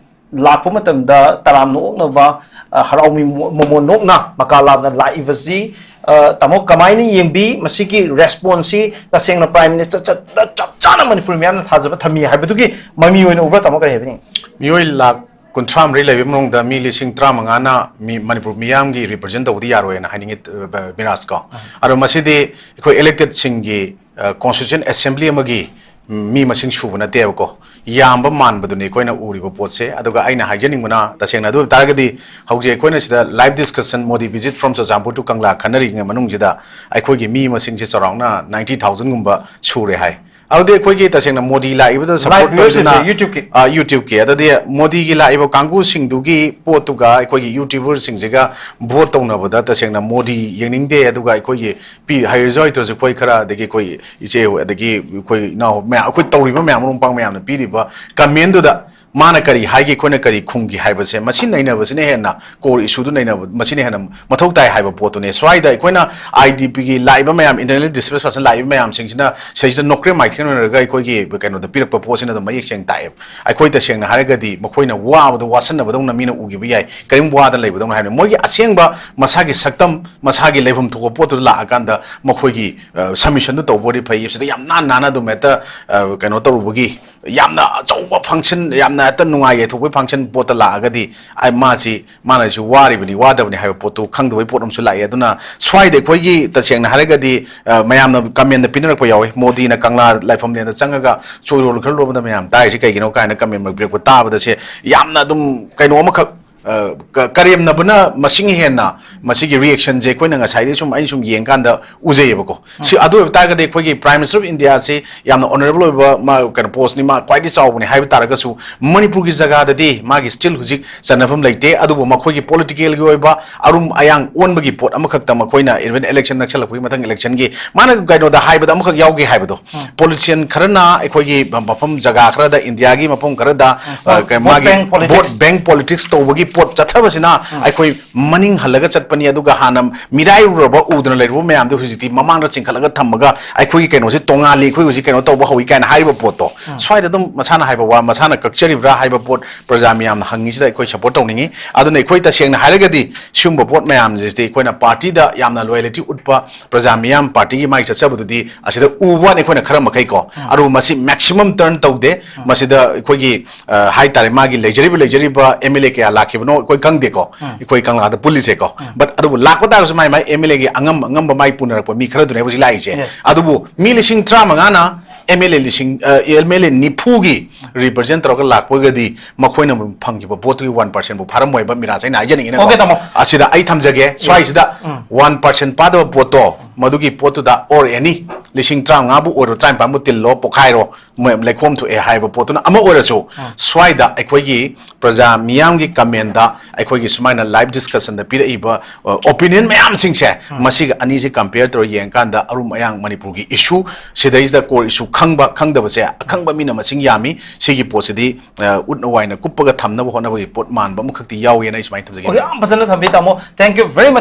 ꯂꯥꯛꯄ ꯃꯇꯝꯗ ꯇꯔꯥꯝꯅ ꯑꯣꯛꯅꯕ, ꯑ, ꯍꯔꯥꯎ ꯃꯣꯃꯣꯟ ꯅꯣꯛꯅ ꯃꯀꯥ ꯂꯥꯝꯅ ꯂꯥꯛꯏꯕꯁꯤ, ꯑ, ꯇꯥꯃꯣ, ꯀꯃꯥꯏꯅ ꯌꯦꯡꯕꯤ? ꯃꯁꯤꯒꯤ ꯔꯦꯁꯄꯣꯟꯁꯁꯤ ꯇꯁꯦꯡꯅ ꯄ꯭ꯔꯥꯏꯝ ꯃꯤꯅꯤꯁꯇꯔ ꯆꯠ-, ꯆꯞ ꯆꯥꯅ ꯃꯅꯤꯄꯨꯔ ꯃꯤꯌꯥꯝꯅ ꯊꯥꯖꯕ ꯊꯝꯃꯤ ꯍꯥꯏꯕꯗꯨꯒꯤ ꯃꯃꯤ ꯑꯣꯏꯅ ꯎꯕ꯭ꯔꯥ, ꯇꯥꯃꯣ? ꯀꯔꯤ ꯍꯥꯏꯕꯤꯅꯤꯡꯉꯤ? ꯃꯤꯑꯣꯏ ꯂꯥꯈ ꯀꯨꯟꯊ꯭ꯔꯥ ꯃꯔꯤ ꯂꯩꯕ ꯃꯅꯨꯡꯗ ꯃꯤ ꯂꯤꯁꯤꯡ ꯇꯔꯥꯃꯉꯥꯅ ꯃꯤ ꯃꯅꯤꯄꯨꯔ ꯃꯤꯌꯥꯝꯒꯤ represent ꯇꯧꯕꯗꯤ ꯌꯥꯔꯣꯏꯅ ꯍꯥꯏꯅꯤꯡꯉꯤ, ꯑ, ꯕꯤꯔꯥꯖ ꯀꯣ꯫ ꯑꯗꯣ ꯃꯁꯤꯗꯤ ꯑꯩꯈꯣꯏ elected ꯁꯤꯡꯒꯤ, ꯑ, constituent assembly ꯑꯃꯒꯤ ꯃꯤ ꯃꯁꯤꯡ ꯁꯨꯕ ꯅꯠꯇꯦꯕꯀꯣ꯫ ꯌꯥꯝꯕ ꯃꯥꯟꯕꯗꯨꯅꯤ ꯑꯩꯈꯣꯏꯅ ꯎꯔꯤꯕ ꯄꯣꯠꯁꯦ꯫ ꯑꯗꯨꯒ ꯑꯩꯅ ꯍꯥꯏꯖꯅꯤꯡꯕꯅ, ꯇꯁꯦꯡꯅ ꯑꯗꯨ ꯑꯣꯏꯕ ꯇꯥꯔꯒꯗꯤ, ꯍꯧꯖꯤꯛ ꯑꯩꯈꯣꯏꯅ ꯁꯤꯗ live discussion, Modi visit from Churachandpur to Kangla ꯈꯟꯅꯔꯤꯉꯩ ꯃꯅꯨꯡꯁꯤꯗ ꯑꯩꯈꯣꯏꯒꯤ ꯃꯤ ꯃꯁꯤꯡꯁꯦ ꯆꯥꯎꯔꯥꯛꯅ ninety thousand ꯒꯨꯝꯕ ꯁꯨꯔꯦ ꯍꯥꯏ꯫ ꯑꯗꯨꯗꯤ ꯑꯩꯈꯣꯏꯒꯤ ꯇꯁꯦꯡꯅ ꯃꯣꯗꯤ ꯂꯥꯛꯏꯕꯗ support ꯚꯤꯌꯨꯁꯤꯡꯁꯦ ꯇꯧꯗꯨꯅ, YouTube ꯀꯤ? ꯑ, YouTube ꯀꯤ꯫ ꯑꯗꯨꯗꯤ ꯃꯣꯗꯤꯒꯤ ꯂꯥꯛꯏꯕ ꯀꯥꯡꯕꯨꯁꯤꯡꯗꯨꯒꯤ ꯄꯣꯠꯇꯨꯒ ꯑꯩꯈꯣꯏꯒꯤ YouTuber ꯁꯤꯡꯁꯤꯒ vote ꯇꯧꯅꯕꯗ ꯇꯁꯦꯡꯅ ꯃꯣꯗꯤ ꯌꯦꯡꯅꯤꯡꯗꯦ, ꯑꯗꯨꯒ ꯑꯩꯈꯣꯏꯒꯤ ꯄꯤ-, ꯍꯩꯔꯁꯨ ꯍꯩꯇ꯭ꯔꯁꯨ ꯑꯩꯈꯣꯏ ꯈꯔ, ꯑꯗꯒꯤ ꯑꯩꯈꯣꯏ ꯏꯆꯦ ꯍꯣꯏ, ꯑꯗꯒꯤ ꯑꯩꯈꯣꯏ ꯏꯅꯥꯎ ꯃꯌꯥꯝ, ꯑꯩꯈꯣꯏ ꯇꯧꯔꯤꯕ ꯃꯌꯥꯝ, ꯃꯔꯨꯞ ꯃꯄꯥꯡ ꯃꯌꯥꯝꯅ ꯄꯤꯔꯤꯕ comment ꯗꯨꯗ ꯃꯥꯅ ꯀꯔꯤ ꯍꯥꯏꯒꯦ, ꯑꯩꯈꯣꯏꯅ ꯀꯔꯤ ꯈꯨꯝꯒꯦ ꯍꯥꯏꯕꯁꯦ, ꯃꯁꯤ ꯅꯩꯅꯕꯁꯤꯅ ꯍꯦꯟꯅ, core issue ꯗꯨ ꯅꯩꯅꯕ, ꯃꯁꯤꯅ ꯍꯦꯟꯅ ꯃꯊꯧ ꯇꯥꯏ ꯍꯥꯏꯕ ꯄꯣꯠꯇꯨꯅꯦ꯫ ꯁ꯭ꯋꯥꯏꯗ ꯑꯩꯈꯣꯏꯅ IDP ꯒꯤ ꯂꯥꯛꯏꯕ ꯃꯌꯥꯝ, internally displaced person ꯂꯥꯛꯏꯕ ꯃꯌꯥꯝꯁꯤꯡꯁꯤꯅ ꯁꯤꯗꯩꯁꯤꯗ ꯅꯣꯀ꯭ꯔꯦꯝ ꯃꯥꯏꯊꯦꯟ ꯑꯣꯏꯅꯔꯒ ꯑꯩꯈꯣꯏꯒꯤ ꯀꯩꯅꯣꯗ ꯄꯤꯔꯛꯄ ꯄꯣꯠꯁꯤꯅ ꯑꯗꯨꯝ ꯃꯌꯦꯛ ꯁꯦꯡꯅ ꯇꯥꯛꯑꯦ꯫ ꯑꯩꯈꯣꯏ ꯇꯁꯦꯡꯅ ꯍꯥꯏꯔꯒꯗꯤ ꯃꯈꯣꯏꯅ ꯋꯥꯕꯗꯣ ꯋꯥꯁꯟꯅꯕꯗꯧꯅ ꯃꯤꯅ ꯎꯈꯤꯕ ꯌꯥꯏ, ꯀꯔꯤꯝ ꯋꯥꯗꯅ ꯂꯩꯕꯗꯧꯅ ꯍꯥꯏꯕꯅꯤ꯫ ꯃꯣꯏꯒꯤ ꯑꯁꯦꯡꯕ ꯃꯁꯥꯒꯤ ꯁꯛꯇꯝ, ꯃꯁꯥꯒꯤ ꯂꯩꯐꯝ ꯊꯣꯛꯄ ꯄꯣꯠꯇꯨꯗ ꯂꯥꯛꯑꯀꯥꯟꯗ ꯃꯈꯣꯏꯒꯤ, ꯑ, submission ꯗꯨ ꯇꯧꯕ ꯑꯣꯏꯔꯗꯤ ꯐꯩ꯫ ꯁꯤꯗ ꯌꯥꯝ ꯅꯥꯟ ꯅꯥꯟꯅ ꯑꯗꯨꯝ ꯍꯦꯛꯇ, ꯑ, ꯀꯩꯅꯣ ꯇꯧꯔꯨꯕꯒꯤ, ꯌꯥꯝꯅ ꯑꯆꯧꯕ function, ꯌꯥꯝꯅ ꯍꯦꯛꯇ ꯅꯨꯡꯉꯥꯏ ꯌꯥꯏꯊꯣꯛꯄꯒꯤ function ꯄꯣꯠꯇ ꯂꯥꯛꯑꯒꯗꯤ, ꯑꯩ, ꯃꯥꯁꯤ, ꯃꯥꯅꯁꯨ ꯋꯥꯔꯤꯕꯅꯤ, ꯋꯥꯗꯕꯅꯤ ꯍꯥꯏꯕ ꯄꯣꯠꯇꯨ ꯈꯪꯗꯕꯒꯤ ꯄꯣꯠ ꯑꯃꯁꯨ ꯂꯥꯛꯑꯦ꯫ ꯑꯗꯨꯅ ꯁ꯭ꯋꯥꯏꯗ ꯑꯩꯈꯣꯏꯒꯤ, ꯇꯁꯦꯡꯅ ꯍꯥꯏꯔꯒꯗꯤ, ꯑ, ꯃꯌꯥꯝꯅ comment ꯗ ꯄꯤꯅꯔꯛꯄ ꯌꯥꯎꯋꯤ, "ꯃꯣꯗꯤꯅ ꯀꯪꯂꯥ ꯂꯥꯏꯐꯝꯂꯦꯟꯗ ꯆꯪꯉꯒ ꯆꯣꯏꯔꯣꯜ ꯈꯔ ꯂꯣꯟꯕꯗ ꯃꯌꯥꯝ ꯇꯥꯔꯤꯁꯤ ꯀꯩꯒꯤꯅꯣ?" ꯀꯥꯏꯅ comment ꯄꯤꯔꯛꯄ ꯇꯥꯕꯗ ꯁꯦ ꯌꯥꯝꯅ ꯑꯗꯨꯝ ꯀꯩꯅꯣ ꯑꯃꯈꯛ, ꯑ, ꯀ-, ꯀꯔꯦꯝꯅꯕꯅ ꯃꯁꯤꯡ ꯍꯦꯟꯅ ꯃꯁꯤꯒꯤ reaction ꯁꯦ ꯑꯩꯈꯣꯏꯅ ꯉꯁꯥꯏꯗꯩ ꯁꯨꯝ, ꯑꯩꯅ ꯁꯨꯝ ꯌꯦꯡꯀꯥꯟꯗ ꯎꯖꯩꯌꯦꯕꯀꯣ꯫ ꯁꯤ, ꯑꯗꯨ ꯑꯣꯏꯕ ꯇꯥꯔꯒꯗꯤ ꯑꯩꯈꯣꯏꯒꯤ Prime Minister of India ꯁꯤ ꯌꯥꯝꯅ honourable ꯑꯣꯏꯕ ꯃꯥ, ꯀꯩꯅꯣ, post ꯅꯤ, ꯃꯥ ꯈ꯭ꯋꯥꯏꯗꯒꯤ ꯆꯥꯎꯕꯅꯤ ꯍꯥꯏꯕ ꯇꯥꯔꯒꯁꯨ, ꯃꯅꯤꯄꯨꯔꯒꯤ ꯖꯒꯥꯗꯗꯤ ꯃꯥꯒꯤ still ꯍꯧꯖꯤꯛ ꯆꯟꯅꯐꯝ ꯂꯩꯇꯦ꯫ ꯑꯗꯨꯕꯨ ꯃꯈꯣꯏꯒꯤ political ꯒꯤ ꯑꯣꯏꯕ ꯑꯔꯨꯝ ꯑꯌꯥꯡ ꯑꯣꯟꯕꯒꯤ ꯄꯣꯠ ꯑꯃꯈꯛꯇ ꯃꯈꯣꯏꯅ, even election ꯅꯛꯁꯜꯂꯛꯄꯒꯤ ꯃꯊꯪ election ꯒꯤ, ꯃꯥꯅ ꯀꯩꯅꯣꯗ ꯍꯥꯏꯕꯗ ꯑꯃꯈꯛ ꯌꯥꯎꯒꯦ ꯍꯥꯏꯕꯗꯣ, politician ꯈꯔꯅ ꯑꯩꯈꯣꯏꯒꯤ ꯃꯐꯝ ꯖꯒꯥ ꯈꯔꯗ, ꯏꯟꯗꯤꯌꯥꯒꯤ ꯃꯐꯝ ꯈꯔꯗ, ꯑ, ꯀꯩ-, vote ꯃꯥꯒꯤ bank politics꯫ Vote bank politics ꯇꯧꯕꯒꯤ ꯄꯣꯠ ꯆꯠꯊꯕꯁꯤꯅ ꯑꯩꯈꯣꯏ ꯃꯅꯤꯡ ꯍꯜꯂꯒ ꯆꯠꯄꯅꯤ, ꯑꯗꯨꯒ ꯍꯥꯟꯅ ꯃꯤꯔꯥꯏꯔꯨꯔꯕ ꯎꯗꯅ ꯂꯩꯔꯨꯕ ꯃꯌꯥꯝꯗꯨ ꯍꯧꯖꯤꯛꯇꯤ ꯃꯃꯥꯡꯗ ꯆꯤꯡꯈꯠꯂꯒ ꯊꯝꯃꯒ ꯑꯩꯈꯣꯏꯒꯤ ꯀꯩꯅꯣꯁꯦ ꯇꯣꯉꯥꯜꯂꯤ, ꯑꯩꯈꯣꯏ ꯍꯧꯖꯤꯛ ꯀꯩꯅꯣ ꯇꯧꯕ ꯍꯧꯏ ꯀꯥꯏꯅ ꯍꯥꯏꯔꯤꯕ ꯄꯣꯠꯇꯣ, ꯁ꯭ꯋꯥꯏꯗ ꯑꯗꯨꯝ ꯃꯁꯥꯅ ꯍꯥꯏꯕ ꯋꯥ ꯃꯁꯥꯅ ꯀꯛꯆꯔꯤꯕ꯭ꯔꯥ ꯍꯥꯏꯕ ꯄꯣꯠ ꯄ꯭ꯔꯖꯥ ꯃꯤꯌꯥꯝꯅ ꯍꯪꯉꯤꯁꯤꯗ ꯑꯩꯈꯣꯏ ꯁꯄꯣꯔꯠ ꯇꯧꯅꯤꯡꯉꯤ꯫ ꯑꯗꯨꯅ ꯑꯩꯈꯣꯏ ꯇꯁꯦꯡꯅ ꯍꯥꯏꯔꯒꯗꯤ ꯁꯤꯒꯨꯝꯕ ꯄꯣꯠ ꯃꯌꯥꯝꯁꯤꯗꯤ ꯑꯩꯈꯣꯏꯅ ꯄꯥꯔꯇꯤꯗ ꯌꯥꯝꯅ ꯂꯣꯌꯦꯂꯤꯇꯤ ꯎꯠꯄ ꯄ꯭ꯔꯖꯥ ꯃꯤꯌꯥꯝ ꯄꯥꯔꯇꯤꯒꯤ ꯃꯥꯏ ꯆꯠꯆꯕꯗꯨꯗꯤ ꯑꯁꯤꯗ ꯎꯕ ꯋꯥꯅꯤ ꯑꯩꯈꯣꯏꯅ ꯈꯔ ꯃꯈꯩ ꯀꯣ꯫ ꯑꯗꯨꯕꯨ ꯃꯁꯤ ꯃꯦꯛꯁꯤꯃꯝ ꯇꯔꯟ ꯇꯧꯗꯦ꯫ ꯃꯁꯤꯗ ꯑꯩꯈꯣꯏꯒꯤ, ꯑ, ꯍꯥꯏꯇꯥꯔꯦ, ꯃꯥꯒꯤ ꯂꯩꯖꯔꯤꯕ, ꯂꯩꯖꯔꯤꯕ ꯑꯦꯝ ꯑꯦꯜ ꯑꯦ ꯀꯌꯥ ꯂꯥꯛꯈꯤꯕꯅꯣ ꯑꯩꯈꯣꯏ ꯈꯪꯗꯦꯀꯣ, ꯑꯩꯈꯣꯏ ꯀꯪꯂꯥꯗ ꯄꯨꯜꯂꯤꯁꯦꯀꯣ꯫ ꯕꯠ ꯑꯗꯨꯕꯨ ꯂꯥꯛꯄ ꯇꯥꯔꯒꯁꯨ ꯃꯥꯏ ꯃꯥꯏ ꯑꯦꯝ ꯑꯦꯜ ꯑꯦꯒꯤ ꯑꯉꯝ ꯑꯉꯝꯕ ꯃꯥꯏ ꯄꯨꯅꯔꯛꯄ ꯃꯤ ꯈꯔꯗꯨꯅꯦꯕ ꯍꯧꯖꯤꯛ ꯂꯥꯛꯏꯁꯦ꯫ Yes. ꯑꯗꯨꯕꯨ ꯃꯤ ꯂꯤꯁꯤꯡ ꯇꯔꯥꯃꯉꯥꯅ ꯑꯦꯝ ꯑꯦꯜ ꯑꯦ ꯂꯤꯁꯤꯡ, ꯑ, ꯑꯦꯝ ꯑꯦꯜ ꯑꯦ ꯅꯤꯐꯨꯒꯤ ꯔꯤꯄ꯭ꯔꯖꯦꯟ ꯇꯧꯔꯒ ꯂꯥꯛꯄꯒꯗꯤ ꯃꯈꯣꯏꯅ ꯐꯪꯈꯤꯕ ꯄꯣꯠꯇꯨꯒꯤ ꯋꯥꯟ ꯄꯥꯔꯁꯦꯟꯕꯨ ꯐꯥꯔꯝꯃꯣꯏꯕ ꯃꯤꯔꯥꯁ ꯑꯩꯅ ꯍꯥꯏꯖꯅꯤꯡꯉꯤꯅꯀꯣ꯫ Okay, ꯇꯥꯃꯣ꯫ ꯑꯁꯤꯗ ꯑꯩ ꯊꯝꯖꯒꯦ, ꯁ꯭ꯋꯥꯏꯁꯤꯗ ꯎꯝ꯫ ꯋꯥꯟ ꯄꯥꯔꯁꯦꯟ ꯄꯥꯗꯕ ꯄꯣꯠꯇꯣ, ꯃꯗꯨꯒꯤ ꯄꯣꯠꯇꯨꯗ ꯑꯣꯔ ꯑꯦꯅꯤ ꯂꯤꯁꯤꯡ ꯇꯔꯥꯃꯉꯥꯕꯨ ꯑꯣꯏꯔꯣ, ꯇꯔꯥꯅꯤꯄꯥꯟꯕꯨ ꯇꯤꯜꯂꯣ, ꯄꯣꯛꯈꯥꯏꯔꯣ, ꯃꯣꯏ ꯂꯩꯈꯣꯝ ꯊꯣꯛꯑꯦ ꯍꯥꯏꯕ ꯄꯣꯠꯇꯨꯅ ꯑꯃ ꯑꯣꯏꯔꯁꯨ, ꯁ꯭ꯋꯥꯏꯗ ꯑꯩꯈꯣꯏꯒꯤ ꯄ꯭ꯔꯖꯥ ꯃꯤꯌꯥꯝꯒꯤ ꯀꯃꯦꯟꯗ ꯑꯩꯈꯣꯏꯒꯤ ꯁꯨꯃꯥꯏꯅ ꯂꯥꯏꯚ ꯗꯤꯁꯀꯁꯟꯗ ꯄꯤꯔꯛꯏꯕ, ꯑ, ꯑꯣꯄꯤꯅꯤꯌꯟ ꯃꯌꯥꯝꯁꯤꯡꯁꯦ, ꯃꯁꯤꯒ ꯑꯅꯤꯁꯦ ꯀꯝꯄꯤꯌꯔ ꯇꯧꯔ ꯌꯦꯡꯀꯥꯟꯗ ꯑꯔꯨꯝ ꯑꯌꯥꯡ ꯃꯅꯤꯄꯨꯔꯒꯤ ꯏꯁꯨ ꯁꯤꯗꯩꯁꯤꯗ ꯀꯣꯔ ꯏꯁꯨ ꯈꯪꯕ ꯈꯪꯗꯕꯁꯦ ꯑꯈꯪꯕ ꯃꯤꯅ ꯃꯁꯤꯡ ꯌꯥꯝꯃꯤ꯫ ꯁꯤꯒꯤ ꯄꯣꯠꯁꯤꯗꯤ, ꯑ, ꯎꯠꯅ ꯋꯥꯏꯅ ꯀꯨꯞꯄꯒ ꯊꯝꯅꯕ ꯍꯣꯠꯅꯕꯒꯤ ꯄꯣꯠ ꯃꯥꯟꯕ ꯑꯃꯈꯛꯇꯤ ꯌꯥꯎꯋꯦꯅ ꯑꯩ ꯁꯨꯃꯥꯏꯅ ꯊꯝꯖꯒꯦ꯫ Okay, ꯌꯥꯝ ꯐꯖꯅ ꯊꯝꯕꯤ, ꯇꯥꯃꯣ꯫ Thank you very much.